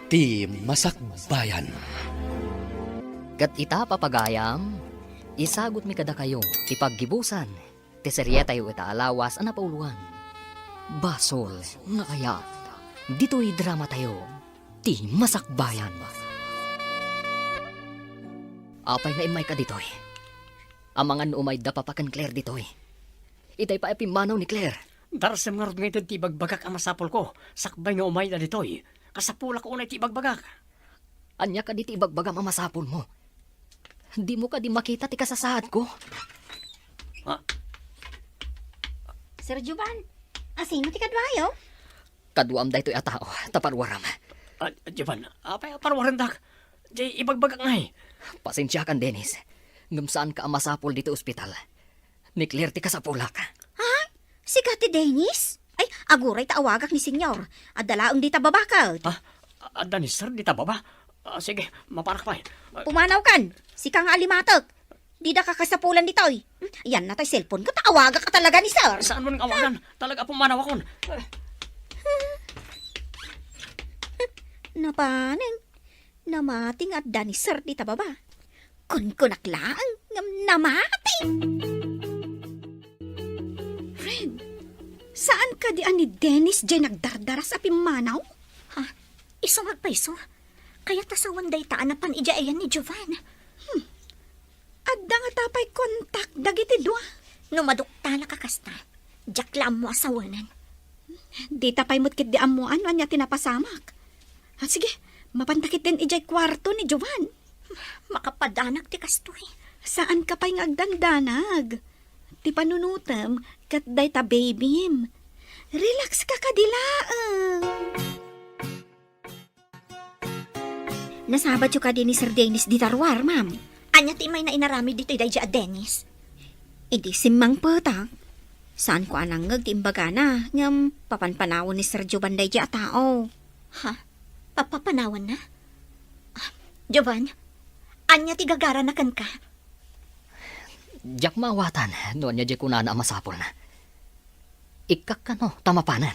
Ti Masakbayan. Ket ita, papagayam, isagutmi kadakayo ti paggibusan ti serietayo ita a lawas a napauloan. Basol nga ayat. Ditoy dramatayo, ti Masakbayan. Apay nga immayka ditoy? Amangan no umayda papa ken Claire ditoy. Itay pay a pimmanaw ni Claire. Darasem ngarud nga ited ti ibagbagak a masapulko, sakbay nga umayda ditoy. Kasapulak unay ti ibagbagak. Ania kadi ti ibagbagam a masapulmo? Dimo kadi makita ti kasasaadko? Ah. Sir Jovan, asino ti kaduayo? Kaduam daytoy a tao, ta parwaram. Ah, Jovan, apay a parwarendak? Jay, ibagbagak ngay. Pasensiakan, Dennis. Ngem saanka a masapul ditoy ospital. Ni Claire ti kasapulak. Ha? Sika ti Dennis? Ay, aguray ta awagak ni Senyor. Adda laeng dita baba ket. Ha? Adda ni Sir dita baba? Ah, sige, maparak pay. Ah, pumanawkan. Sika nga alimatek. Dida ka kasapulan ditoy. Hmm, yan na tay cellphone ko, ta awagak a talaga ni Sir. Saan mo nang awagan? Talaga, pumanawakon. Napanen. Namati nga adda ni Sir dita baba. Kunkunak laeng ngem namati. Fred, saan kadi a ni Dennis jay nagdardaras a pimmanaw? Ha? Isu nga agpayso. Kayat a sawen dayta a napan idiay ayan ni Jovan. Hmm. Adda ngata pay kontak dagiti dua? No maduktalak a kasta, diak la ammo a sawenen. Dita pay met ketdi ammoan no ania ti napasamak. Ah, sige, mapanta ketdin idiay kuarto ni Jovan. Makapadanak ti kastoy. Saanka pay nga agdandanag. Ti panunotem ket dayta babym. Relax ka kadi laeng. Nasabatyo kadi ni Sir Dennis dita ruar, ma'am? Ania ti imayna inaramid ditoy daydiay a Dennis? Idi simmangpetak. Saanko a nangngeg ti imbagana, ngem papanpanawen ni Sir Jovan daydiay a tao. Ha? Papapanawenna? Ah, Jovan, ania ti gagarana kenka? Diak maawatan no ania diay kunana a masapulna. Ikkak kano ta mapanen.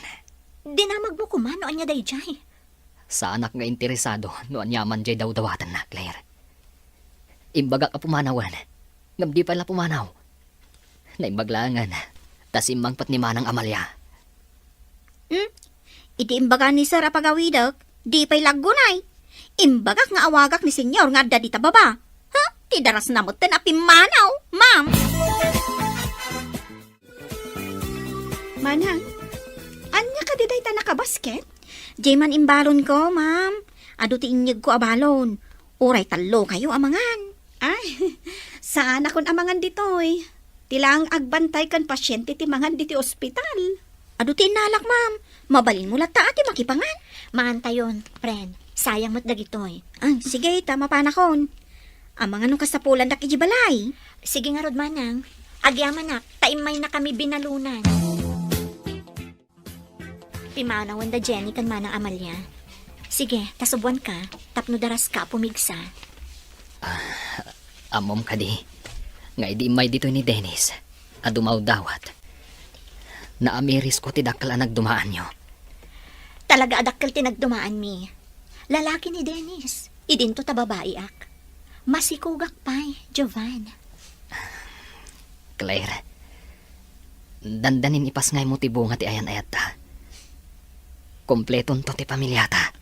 Dinamagmo koma no ania daydiay. Saanak nga interesado no aniaman diay dawdawatenna, Claire. Imbagak a pumanawen, ngem di pay la pumanaw. Naimbag laengen, ta simmangpet ni Manang Amalia. Hmm? Iti imbaga ni Sir a pagawidek, di pay la aggunay. Imbagak nga awagak ni Senyor nga adda dita baba. Ha? Ti darasna metten a pimmanaw, ma'am. Manang, ania kadi dayta nakabasket? Diay man imbalonko, ma'am. Adu ti inyegko a balon. Uray tallokayo a mangan. Ay, saanakon a mangan ditoy. Ti laeng agbantay ken pasiente ti mangan ditoy ospital. Adu ti innalak, ma'am. Mabalinmo latta a ti makipangan. Mangantayon, friend. Sayang met dagitoy. Ah, sige, ta mapanakon. Amangan no kasapulandak idiay balay. Sige ngarud, manang. Agyamanak, ta immaynakami binalunan. Pimanawen da Jenny ken Manang Amalia. Sige, ta subuanka, tapno daraska a pumigsa. Ah, ammom kadi, nga idi immay ditoy ni Dennis, a dumawdawat, naamirisko ti dakkel a nagdumaanyo. Talaga a dakkel ti nagdumaanmi. Lalaki ni Dennis, idinto ta babaiak. Masikugak pay, Jovan. Claire, dandanin ipasngaymo ti bunga ti ayan-ayatta. Kompletonto ti pamiliata.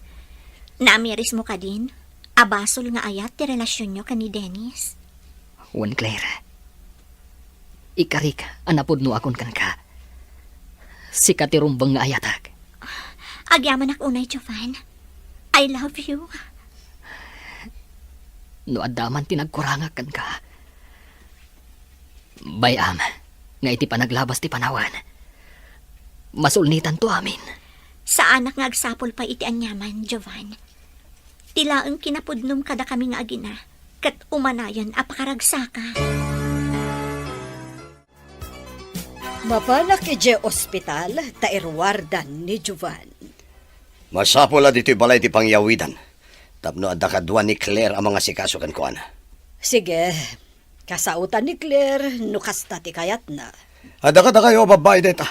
Naamirismo kadin a basol nga ayat ti relasionyo ken ni Dennis? Wen, Claire. Ikarik a napudnoakon kenka. Sika ti rumbeng nga ayatek. Agyamanak unay, Jovan. I love you. No adda man ti nagkurangak kenka, bay-am nga iti panaglabas ti panawen, masulnitanto amin. Saanak nga agsapul pay iti aniaman, Jovan. Ti laeng kinapudnom kadakami nga agina, ket umanayon a pakaragsaka. Mapanak idiay ospital ta iruardan ni Jovan. Masapul a ditoy balay ti pangyawidan tapno adda kadua ni Claire a mangasikaso kenkuana. Sige, kasaotan ni Claire no kasta ti kayatna. Adda kadakayo a babbai dayta.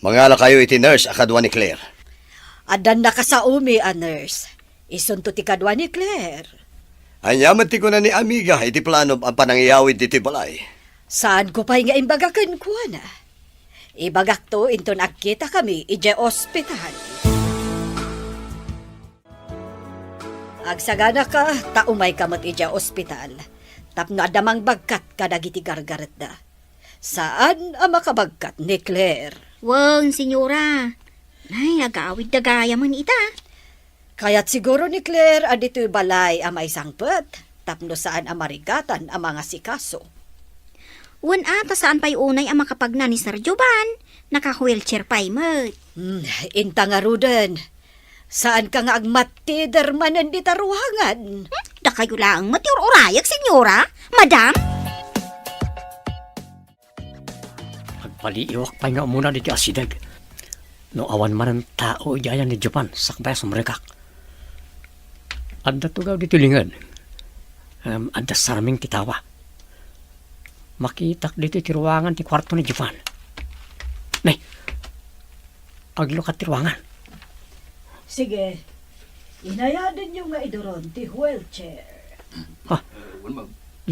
Mangalakayo iti nurse a kadua ni Claire. Addan nakasaomi a nurse. Isunto ti kadua ni Claire. Ania met ti kuna ni amiga iti plano a panangyawid ditoy balay? Saanko pay nga imbaga kenkuana. Ibagakto inton agkitakami idiay ospital. Agsaganaka ta umayka met idiay ospital tapno adda mangbagkat kadagiti gargaretda. Saan a makabagkat ni Claire. Wen, senyora. Ay, agawidda gayamen ita. Kayat siguro ni Claire a ditoy balay a maisangpet tapno saan a marigatan a mangasikaso. Wen a, ta saan pay unay a makapagna ni Sir Jovan, naka-wheelchair pay met. Hmm, inta ngaruden. Saanka nga agmattider manen dita ruangan? Hmm, dakayo laeng met ti ur-urayek, senyora, madam. Agpaliiwak pay nga umuna ditoy asideg. No awan manen tao idiay ayan ni Jovan, sakbay a sumrekak. Adda tugaw ditoy linged. Em, adda sarming ti tawa. Makitak ditoy ti ruangan ti kuarto ni Jovan. Nay, aglukat ti ruangan. Sige, inayadenyo nga iduron ti wheelchair. Ha?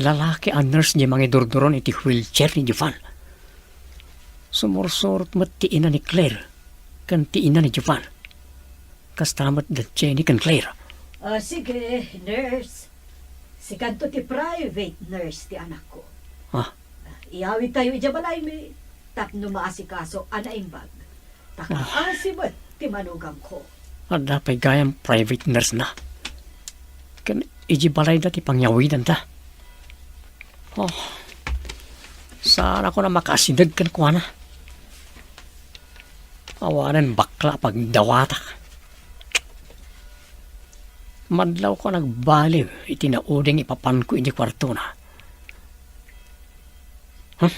Lalaki a nurse diay mangidurduron iti wheelchair ni Jovan. Sumursurot met ti ina ni Claire ken ti ina ni Jovan. Kasta met da Jenny ken Claire. Ah, sige, nurse. Sikanto ti private nurse ti anakko. Ah. Iyawidtayo idiay balaymi tapno maasikaso a naimbag. Ta kaasi met ti manugamko. Adda pay gayam private nurse na. Ken idiay balayda ti pangyawidanta. Oh. Saanakon a makaasideg kenkuana. Awanen bakla a pagdawatak. Madlawko a nagbaliw iti nauding ipapanko iti kuartona. Hmm?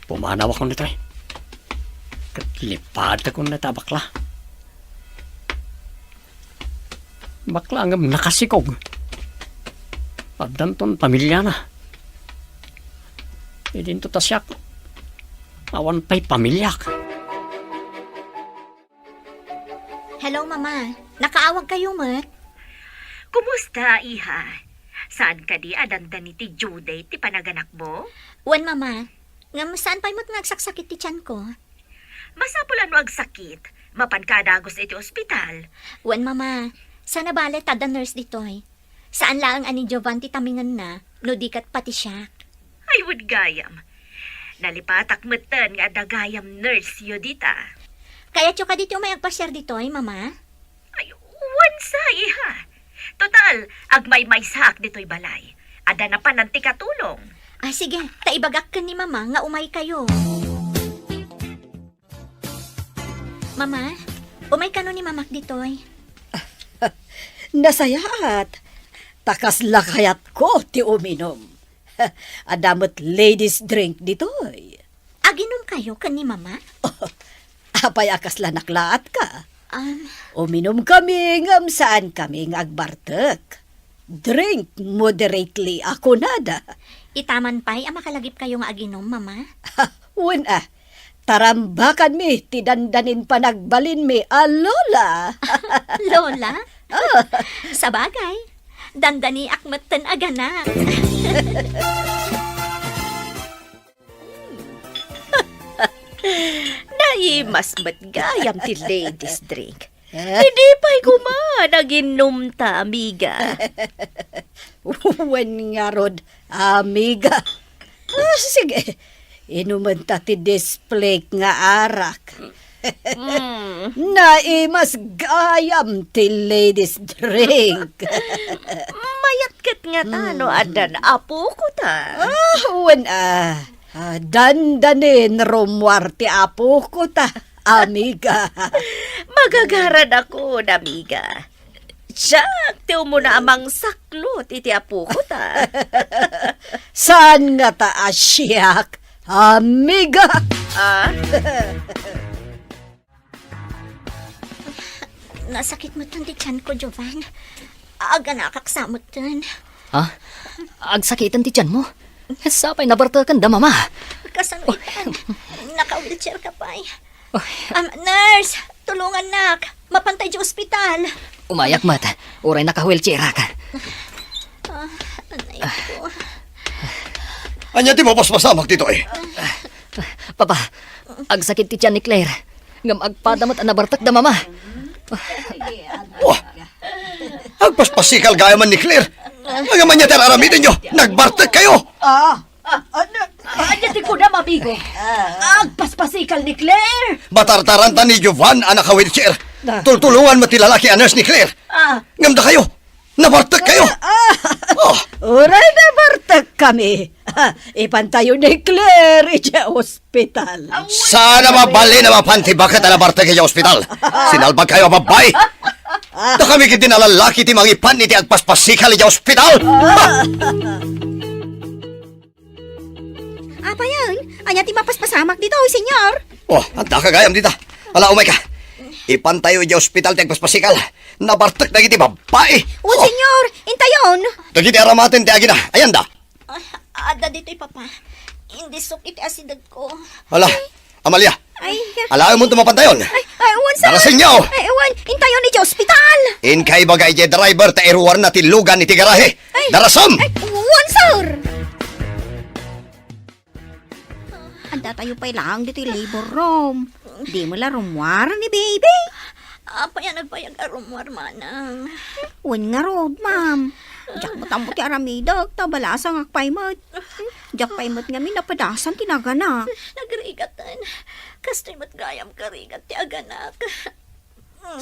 Pumanawakon ditoy. Ket lipadakon dayta a bakla. Bakla ngem nakasikog. Addanton pamiliana. Idinto ta siak, awan pay pamiliak. Hello, Mama. Nakaawag kayo met? Kumusta, iha? Saan kadi a dandani ti due date ti panaganakmo? Wen, Mama. Ngem saan pay met nga agsaksakit ti tianko? Masapul a no agsakit, mapanka a dagus iti ospital. Wen, Mama. Sana balet adda nurse ditoy. Saan laeng a ni Jovan ti tamingenna, no di ket pati siak. Ay, wen gayam. Nalipatak metten nga adda gayam nurse-yo dita. Kayatyo kadi ti umay agpasiar ditoy, Mama? Ay, wen sa, iha. Total, agmaymaysaak ditoy balay. Adda napanan ti katulong. Ah, sige, ta ibagak ken ni Mama nga umay kayo. Mama, umay kano ni Mamak ditoy? Nasayaat. Ta kasla kayatko ti uminum. Adda met ladies drink ditoy. Aginum kayo ken ni Mama? Apay a kasla naklaatka? Um, Uminum kami ngem saan kami nga agbartek. Drink moderately a kunada. Itaman pay a makalagip kayo nga aginum, Mama? Wen a, tarambakanmi ti dandanin panagbalinmi a Lola. Lola? Oh. Sabagay, dandaniak metten a ganak. Naimas met gayam ti ladies drink. Idi pay koma naginnumta, amiga. Wen ngarud, amiga. Ah, sige, inumenta ti display nga arak. Mm. Naimas gayam ti ladies drink. Mayat ket ngata no addan apokota. Ah, wen, ah, ah, dandanin rummuar ti apokota, amiga. Magagaradakon, amiga. Siak ti umuna a mangsaklot iti apokota. Saan ngata a siak, amiga? Ah? Nasakit metten ti tianko, Jovan. Aganakak sa metten. Ha? Agsakiten ti tianmo? Sapay nabarteken da mama. Kasano itan? Naka-wheelchair ka pay. Oy. Am, nurse, tulungannak. Mapantay di ospital. Umayak met. Uray naka-wheelchair ka. Ah, anay ko. Ania ti mapaspasamak ditoy? Papa, agsakit ti tian ni Claire. Ngem agpada met a nabartek da mama. Wah! Agpaspasikal gayam ni Claire. Ngem ania ti ar-aramidenyo? Nagbartek kayo! Ah, ah, ano? Ania ti kunam, amigo? Agpaspasikal ni Claire? Matartaranta ni Jovan a naka-wheelchair. Ah. Tultulongan met ti lalaki a nurse ni Claire. Ah. Ngem dakayo, nabartek kayo. Ah. Oh. Uray nabartek kami. Ah, ipantayo ni Claire idiay ospital. Saan a mabalin a mapan ti baket a nabartek idiay ospital? Sinalbag kayo a babbai. Dakami ketdi a lalaki ti mangipan iti agpaspasikal idiay ospital. Ah. Apayen? Ania ti mapaspasamak ditoy, Senyor? Oh, adda ka gayam dita. Ala, umayka. Ipantayo idiay ospital ti agpaspasikal. Nabartek dagiti babbai. Oh, Senyor, intayon. Dagiti aramaten ti agina. Ayanda. Ay, adda ditoy, Papa. Indisok iti asidegko. Ala, Amalia. Ay. Alaem mo tumapantayon. Ay, ay, wen, sir. Darasenyo. Ay, wen, intayon iti ospital. Inka ibaga iti driver ta iruarna ti lugan iti garahe. Ay. Darasem. Ay, wen, sir. Adda tayo pay laeng ditoy labor room. Di mo la rummuar ni baby. Apay a nagbayag a rummuar, manang? Wen ngarud, ma'am. Diak met ammo ti aramidek, ta balasangak pay met. Diak pay met ngamin napadasan ti naganak. Nagrigaten. Kastoy met gayam karigat ti aganak.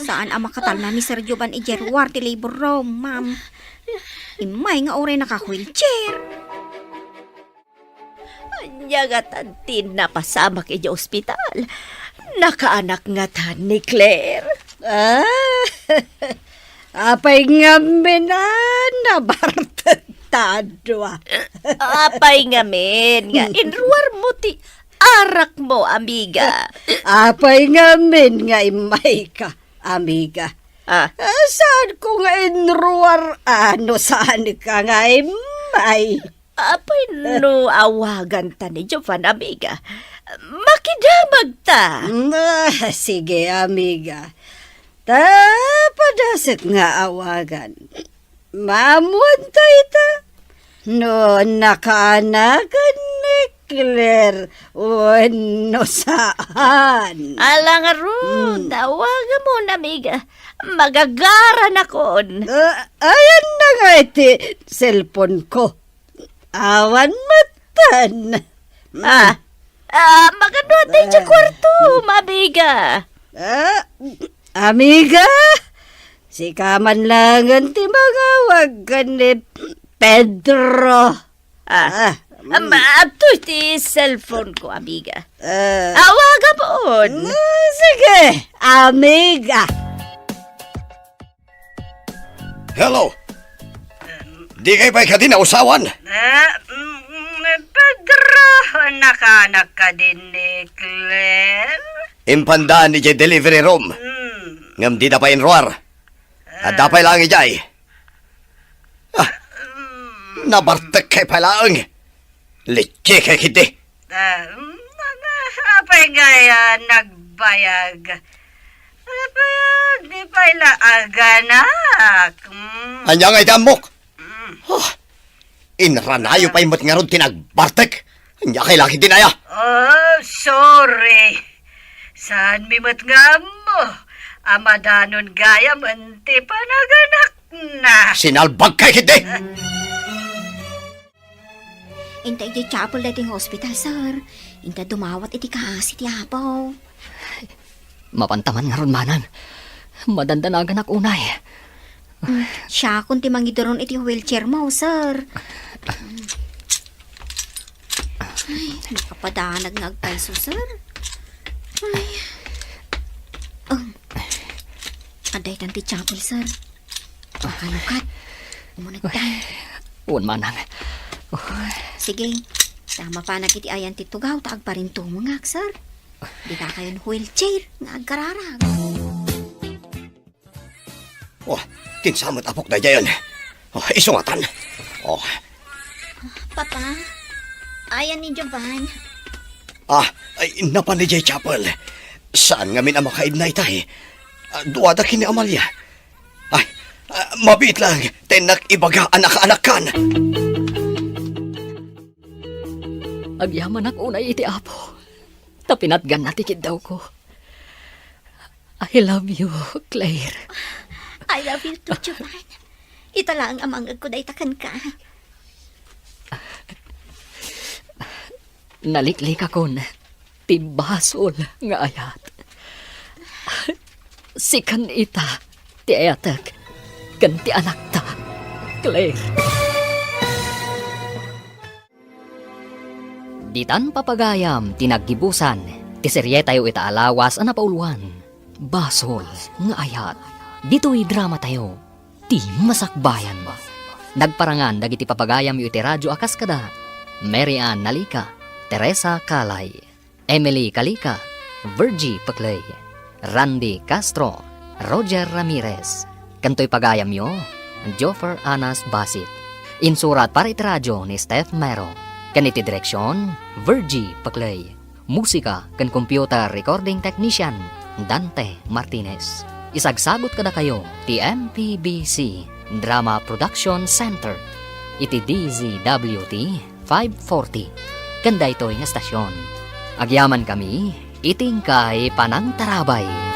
Saan a makatalna ni Sir Jovan idiay ruar ti labor room, ma'am. Immay nga uray naka-wheelchair. Ania ngatan ti napasamak idiay ospital? Nakaanak ngatan ni Claire? Ah, apay ngamin a nabartek ta dua? Apay ngamin nga inruar mo ti arak mo, amiga? Apay ngamin nga immay ka, amiga? Ah. Ah, saan ko nga inruar a no saan ka nga immay? Apay no awagan ta ni Jovan, amiga? Makidamag ta. Mm, ah, sige, amiga. Ta padaset nga awagan. Maamuan ta ita. No nakaanakan ni Claire wenno saan. Ala ngarud, hmm. Awagamon, amiga. Magagaranakon. Ah, ayan na nga iti cellphone ko. Awan metten. Ah, ah, magano ti idiay kwarto, amiga? Ah, amiga, sika man laengen ti mangawag ken ni Pedro. Ah, ah, am, mm. Adtoy ti cellphone ko, amiga. Ah. Awagamon. Mm, sige, amiga. Hello. Di kay pay kadi nausawan? Ah, mm, Pedro, nakaanak kadi ni Claire? Impanda idiay delivery room. Mm. Ngem dida pay inruar. Ah. Adda pay laeng idiay. Ah, nabartek kay pay laeng. Lechekay ketdi. Ah, mm, apay ngay a nagbayag? Apay a di pay la aganak? Mm. Ania ngay ti ammok? Oh, inranayo pay met ngarud ti nagbartek. Ania kay laki dinaya? Oh, sorry. Saanmi met nga ammo a madanon gayam ti panaganakna. Sinalbag kay ketdi! Inta idiay chapel daytoy nga hospital, sir. Inta dumawat iti kaasi ti Apo. Mapanta man ngarud, manang. Madandanaganak unay. Mm, siakon ti mangiduron iti wheelchair mo, sir. Ay, makapadanag nga agpayso, sir. Ay. Um, adda itan ti chapel, sir. Makalukat. Umunegtan. Wen, manang. Sige. Ta mapanak iti ayan ti tugaw ta agparintungongak, sir. Dika kayon wheelchair nga agkararag. Oh, kinsa met apok daydiayen? Oh, isungatan. Oh. Papa, ayan ni Jovan. Ah, ay, napan idiay chapel. Saan ngamin a makaibna itay? Ah, duada ken ni Amalia. Ay, ah, mabiit lang, tennak ibaga a nakaanakkan. Agyamanak unay iti Apo, ta pinatganna ti kiddawko. I love you, Claire. I love you too, Jovan. Ita laeng a mangngegko dayta kenka. Naliklikakon ti basol nga ayat. Sikan ita ti ayatek ken ti anakta, Claire. Ditan papagayam ti naggibusan ti serietayo ita a lawas a napauluan, Basol nga Ayat. Ditoy dramatayo, ti masakbayan. Nagparangan dagiti papagayamyo iti radio a kas kada Mary Ann Nalica, Teresa Calay, Emily Calica, Virgie Pecley, Randy Castro, Roger Ramirez, ken toy pagayamyo, Joffer Anas Basit. Insurat para iti radio ni Steph Mero, ken iti direksion, Virgie Pecley. Musika ken computer recording technician, Dante Martinez. Isagsagut kadakayo ti M P B C Drama Production Center iti D Z W T five forty ken daytoy nga estasion. Agyamankami iti inkay panangtarabay.